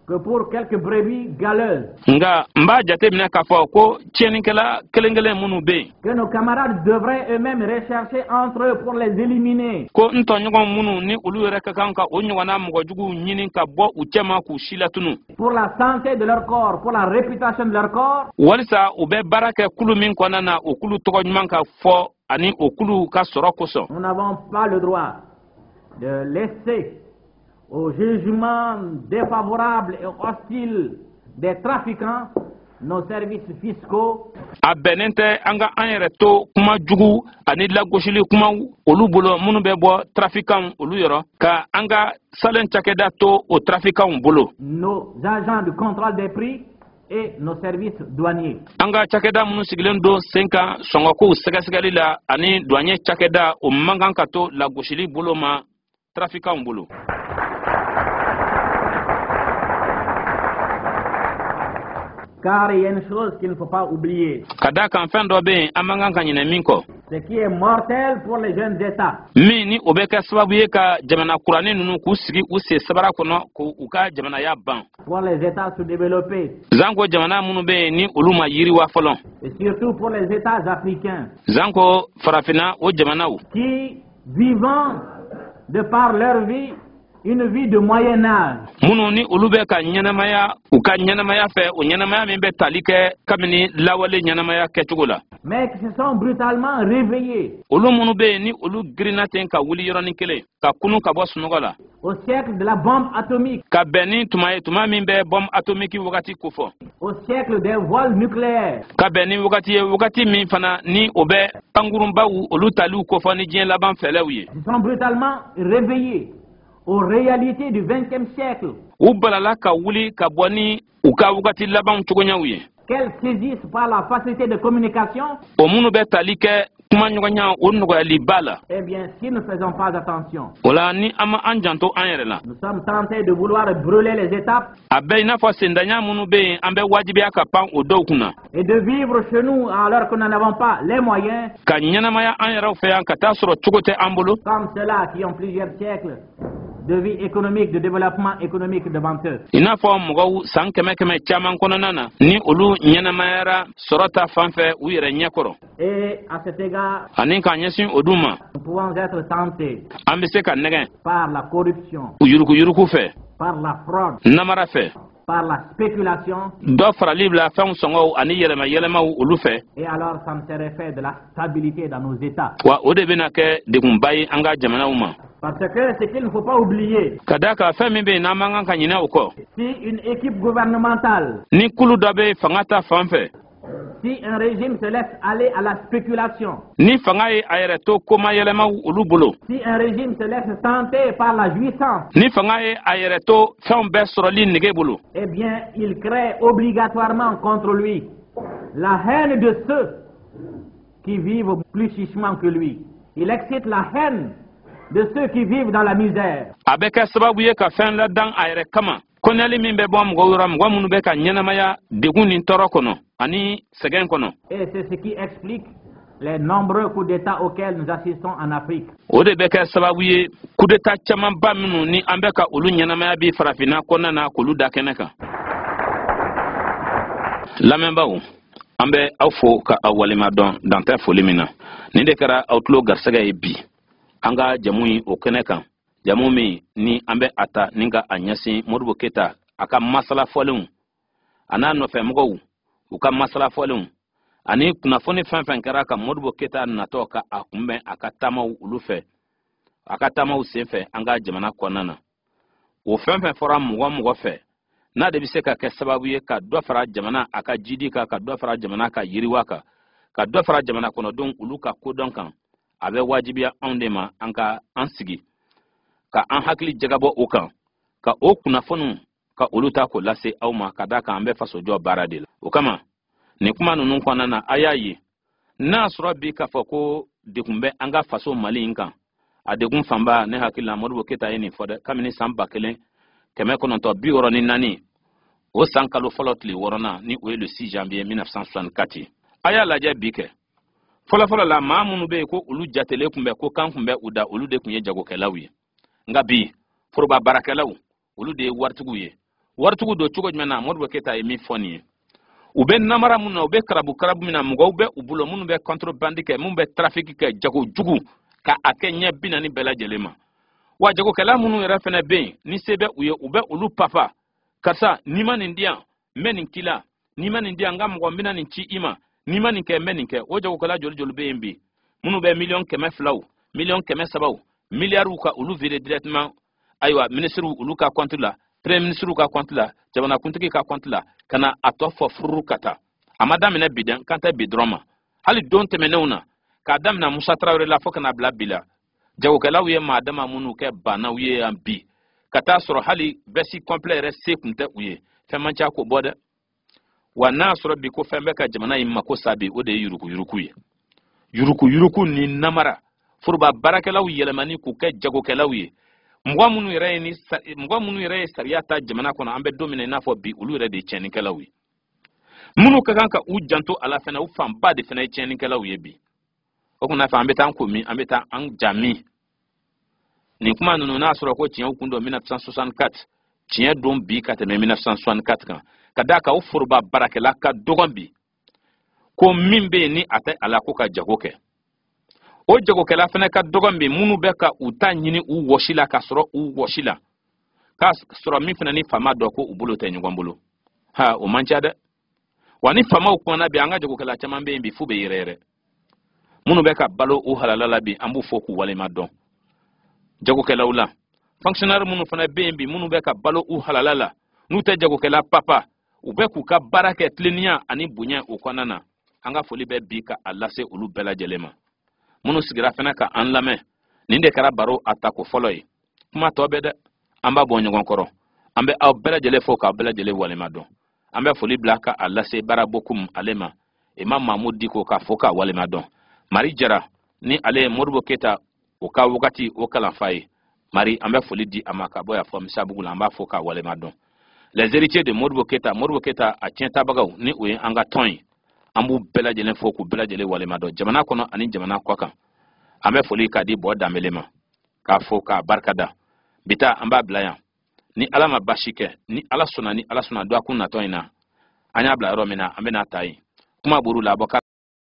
que pour quelques brebis galeuses, Nka n b'a jateminɛ k'a fɔ ko tiɲɛnikɛla kelen kelen minnu bɛ yen, que nos camarades devraient eux-mêmes rechercher entre eux pour les éliminer, ko n tɔɲɔgɔn minnu ni olu yɛrɛ ka kan ka o ɲɔgɔnna mɔgɔjuguw ɲini ka bɔ u cɛma k'u si latunu, pour la santé de leur corps, pour la réputation de leur corps, walisa u bɛ baara kɛ kulu min kɔnɔna na, o kulu tɔgɔ ɲuman ka fɔ ani o kulu ka sɔrɔ kosɔn, nous n'avons pas le droit de laisser au jugement défavorable et hostile des trafiquants nos services fiscaux A bɛnnen tɛ an ka an yɛrɛ to kuma jugu ani lagosili kumaw olu bolo minnu bɛ bɔ trafiquants olu yɔrɔ, ka an ka salen cakɛda to o trafiquants bolo, nos agents de contrôle des prix et nos services douaniers. An ka cakɛda minnu sigilen don sen kan sɔngɔkow sɛgɛsɛgɛli la ani douanier cakɛda, o man kan ka to lagosili bolo ma trafiquants bolo. Car il y a une chose qu'il ne faut pas oublier. Ka da kan fɛn dɔ bɛ yen an man kan ka ɲinɛ min kɔ. Ce qui est mortel pour les jeunes États, Min ni o bɛ kɛ sababu ye ka jamana kuranin ninnu k'u sigi u sen sabara kɔnɔ, k'u ka jamanaya ban, pour les États sous-développés, zanko jamana minnu bɛ yen ni olu ma yiriwa fɔlɔ, et surtout pour les États africains, zanko farafinna o jamanaw, qui, vivant de par leur vie, une vie de Moyen Âge, minnu ni olu bɛ ka ɲɛnamaya u ka ɲɛnamaya fɛ, o ɲɛnamaya min bɛ tali kɛ kabini lawale ɲɛnamaya kɛcogo la, Mais qui se sont brutalement réveillés Olu minnu bɛ yen, ni olu girinna ten ka wuli yɔrɔnin kelen ka kunu ka bɔ sunɔgɔ la au siècle de la bombe atomique, ka bɛn ni tuma ye, tuma min bɛ bombe atomique wagati kofɔ, au siècle des vols nucléaires, ka bɛn ni wagati ye, wagati min fana ni o bɛ pankurunbaw olu taliw kofɔ ni diɲɛ laban fɛlɛw ye. se sont brutalement réveillés aux réalités du XXe siècle, U balala ka wuli ka bɔ ni u ka wagati labanw cogoyaw ye, qu'elles saisissent par la facilité de communication, o minnu bɛ tali kɛ kumaɲɔgɔnya o nɔgɔyaliba la. Eh bien, si nous ne faisons pas attention, O la, ni an ma an janto an yɛrɛ la, nous sommes tentés de vouloir brûler les étapes a bɛ i n'a fɔ sendanya minnu bɛ yen, an bɛ wajibiya ka pan o dɔw kunna et de vivre chez nous alors que nous n'en avons pas les moyens, ka ɲɛnamaya an yɛrɛw fɛ yan ka taa sɔrɔ cogo tɛ an bolo, comme ceux-là qui ont plusieurs siècles de vie économique, de développement économique devant eux. I n'a fɔ mɔgɔw san kɛmɛ kɛmɛ caman kɔnɔna na, ni olu ɲɛnamayara sɔrɔ ta fan fɛ u yɛrɛ ɲɛkɔrɔ. Et à cet égard, Ani k'a ɲɛsin o dun ma, nous pouvons être tentés an bɛ se ka nɛgɛn par la corruption, yuruguyurugu fɛ, par la fraude, namara fɛ, par la spéculation, dɔ farali bila fɛnw sɔngɔw ani yɛlɛma yɛlɛmaw olu fɛ. Et alors ça ne serait fait de la stabilité dans nos États. Wa o de bɛna kɛ degunba ye an ka jamanaw ma. Parce que ce qu'il ne faut pas oublier, Ka da kan, fɛn min bɛ yen n'an man kan ka ɲinɛ o kɔ, si une équipe gouvernementale, ni kulu dɔ bɛ fanga ta fan fɛ, si un régime se laisse aller à la spéculation, ni fanga ye a yɛrɛ to koma yɛlɛmaw olu bolo, si un régime se laisse tenter par la jouissance, ni fanga ye a yɛrɛ to fɛnw bɛɛ sɔrɔli nege bolo, eh bien, il crée obligatoirement contre lui la haine de ceux qui vivent plus chichement que lui. Il excite la haine de ceux qui vivent dans la misère. A bɛ kɛ sababu ye ka fɛn ladan a yɛrɛ kama, kɔnɛli min bɛ bɔ mɔgɔw yɔrɔ, mɔgɔ minnu bɛ ka ɲɛnamaya degun ni tɔɔrɔ kɔnɔ ani sɛgɛn kɔnɔ. Et c'est ce qui explique les nombreux coups d'État auxquels nous assistons en Afrique. O de bɛ kɛ sababu ye kudeta camanba minnu ni an bɛ ka olu ɲɛnamaya bi farafinna kɔnɔna na, k'olu da kɛnɛ kan. Lamɛnbaaw, an bɛ aw fo ka aw walima dɔn dan tɛ foli min na. Nin de kɛra aw tulo garisɛgɛ ye bi an ka jamu ye o kɛnɛ kan, jamu min ni an bɛ a ta ni ka a ɲɛsin Modibo Keyita a ka masala fɔlenw a n'a nɔfɛmɔgɔw u ka masala fɔlenw, ani kunnafoni fɛn fɛn kɛra ka Modibo Keyita natɔ ka a kunbɛn a ka taamaw olu fɛ, a ka taamaw senfɛ an ka jamana kɔnɔna na. O fɛn fɛn fɔra mɔgɔ mɔgɔ fɛ, n'a de bɛ se ka kɛ sababu ye ka dɔ fara jamana a ka jidi kan, ka dɔ fara jamana ka yiriwa kan, ka dɔ fara jamana kɔnɔdenw olu ka kodɔn kan, a bɛ wajibiya anw de ma an ka an sigi ka an hakili jagabɔ o kan, ka o kunnafoniw ka olu ta k'o lase aw ma, ka d'a kan an bɛ fasojɔ baara de la. O kama, nin kuma ninnu kɔnɔna na, a y'a ye n'a y'a sɔrɔ bi k'a fɔ ko degun bɛ an ka faso Mali in kan, a degun fanba, ne hakili la, Modibo Keyita ye nin fɔ dɛ, kabini san 1964, o san kalo fɔlɔ tile 6nan, ni o ye le 6 janvier 1964 ye. A y'a lajɛ bi kɛ, fɔlɔfɔlɔ la, maa minnu bɛ yen ko olu jatelen tun bɛ ko kan tun bɛ u da, olu de tun ye jagokɛlaw ye. Nka bi, foroba baarakɛlaw olu de ye waritigiw ye. Waritigiw don cogo jumɛn na? Modibo Keyita ye min fɔ nin ye, u bɛ namara mun na, u bɛ karabu karabu min na, mɔgɔw bɛ u bolo minnu bɛ contrebande kɛ, minnu bɛ trafic kɛ, jago jugu ka a kɛ ɲɛ 40 bɛɛ lajɛlen ma. Wa jagokɛla minnu yɛrɛ fɛnɛ bɛ yen, ni se bɛ u ye, u bɛ olu papa: karisa, n'i ma nin di yan, n bɛ nin k'i la, n'i ma nin di yan, n ka mɔgɔ, n bɛna nin ci i ma, n'i ma nin kɛ, n bɛ nin kɛ. O jagokɛla joli joli bɛ yen bi minnu bɛ 200 miliyɔnw, 300 miliyɔnw, miliyariw ka olu virer directement, ayiwa, minisiriw olu ka compte la, premier ministre ka compte la, jamanakuntigi ka compte la, ka na a tɔ fɔ fururu ka taa. A ma daminɛ bi dɛ, kan tɛ bi dɔrɔn ma, hali don tɛmɛnenw na, k'a daminɛ Musa Tarawele la fo ka na bila bi la, jagokɛlaw ye maa dama minnu kɛ bannaw ye yan bi, ka taa sɔrɔ hali veste complet yɛrɛ se tun tɛ u ye. Fɛn man ca k'o bɔ dɛ. Wa n'a sɔrɔ bi ko fɛn bɛ ka jamana in mako sa bi, o de ye yuruguyurugu ye, yuruguyurugu ni namara, foroba baarakɛlaw yɛlɛmani k'u kɛ jagokɛlaw ye. Mɔgɔ minnu yɛrɛ ye sariya ta jamana kɔnɔ, an bɛ don min na i n'a fɔ bi, olu yɛrɛ de ye tiɲɛnikɛlaw ye. Minnu ka kan ka u janto a la fɛnɛ, u fanba de fɛnɛ ye tiɲɛnikɛlaw ye bi. O kunna fɛ, an bɛ taa an ko min, an bɛ taa an ja min. Nin kuma ninnu, n'a sɔrɔ ko tiɲɛw kun don 1964, tiɲɛ don bi ka tɛmɛ 1964 kan, ka d'a kan o foroba baarakɛla ka dɔgɔn bi ko min bɛ yen ni a tɛ a la ko ka jago kɛ. O jagokɛla fana ka dɔgɔn bi minnu bɛ ka u ta ɲini u wɔsi la, ka sɔrɔ u wɔsi la, k'a sɔrɔ min fana ni faama dɔ ko u bolo tɛ ɲɔgɔn bolo. Ha, o man ca dɛ. Wa ni faamaw kumana bi, an ka jagokɛla caman bɛ yen bi, f'u bɛ yɛrɛyɛrɛ. Minnu bɛ ka balo u halala la bi, an b'u fo k'u walima dɔn jagokɛlaw la. Fonctionnaire minnu fana bɛ yen bi, minnu bɛ ka balo u halala la, n'u tɛ jagokɛla papa, u bɛ k'u ka baara kɛ tilennenya ani bonya o kɔnɔna na, an ka foli bɛ bi ka a lase olu bɛɛ lajɛlen ma. Minnu sigira fana ka an lamɛn, nin de kɛra baro a tako fɔlɔ ye. Kuma tɔ bɛ dɛ, an b'a bɔ ɲɔgɔn kɔrɔ. An bɛ aw bɛɛ lajɛlen fo k'aw bɛɛ lajɛlen walima dɔn. An bɛ foli bila ka a lase Baara Bokum ale ma, Imam Mahmud Diko, k'a fo k'a walima dɔn. Mari Jara ni ale ye Modibo Keyita o ka wagati o kalanfa ye, Mari, an bɛ foli di a ma ka bɔ yan fɔ Misabugu la, an b'a fo k'a walima dɔn. Les héritiers de Modibo Keyita, Modibo Keyita a tiɲɛtabagaw, ni o ye an ka tɔn ye, an b'u bɛɛ lajɛlen fo k'u bɛɛ lajɛlen walima dɔn jamana kɔnɔ ani jamana kɔ kan. An bɛ foli k'a di Bɔ Danbele ma, k'a fo k'a barikada. Bi ta, an b'a bila yan. Ni Ala ma basi kɛ, ni Ala sɔnna, ni Ala sɔnna, dɔgɔkun natɔ in na, an y'a bila yɔrɔ min na, an bɛna ta yen. Kuma b'olu la bɔ.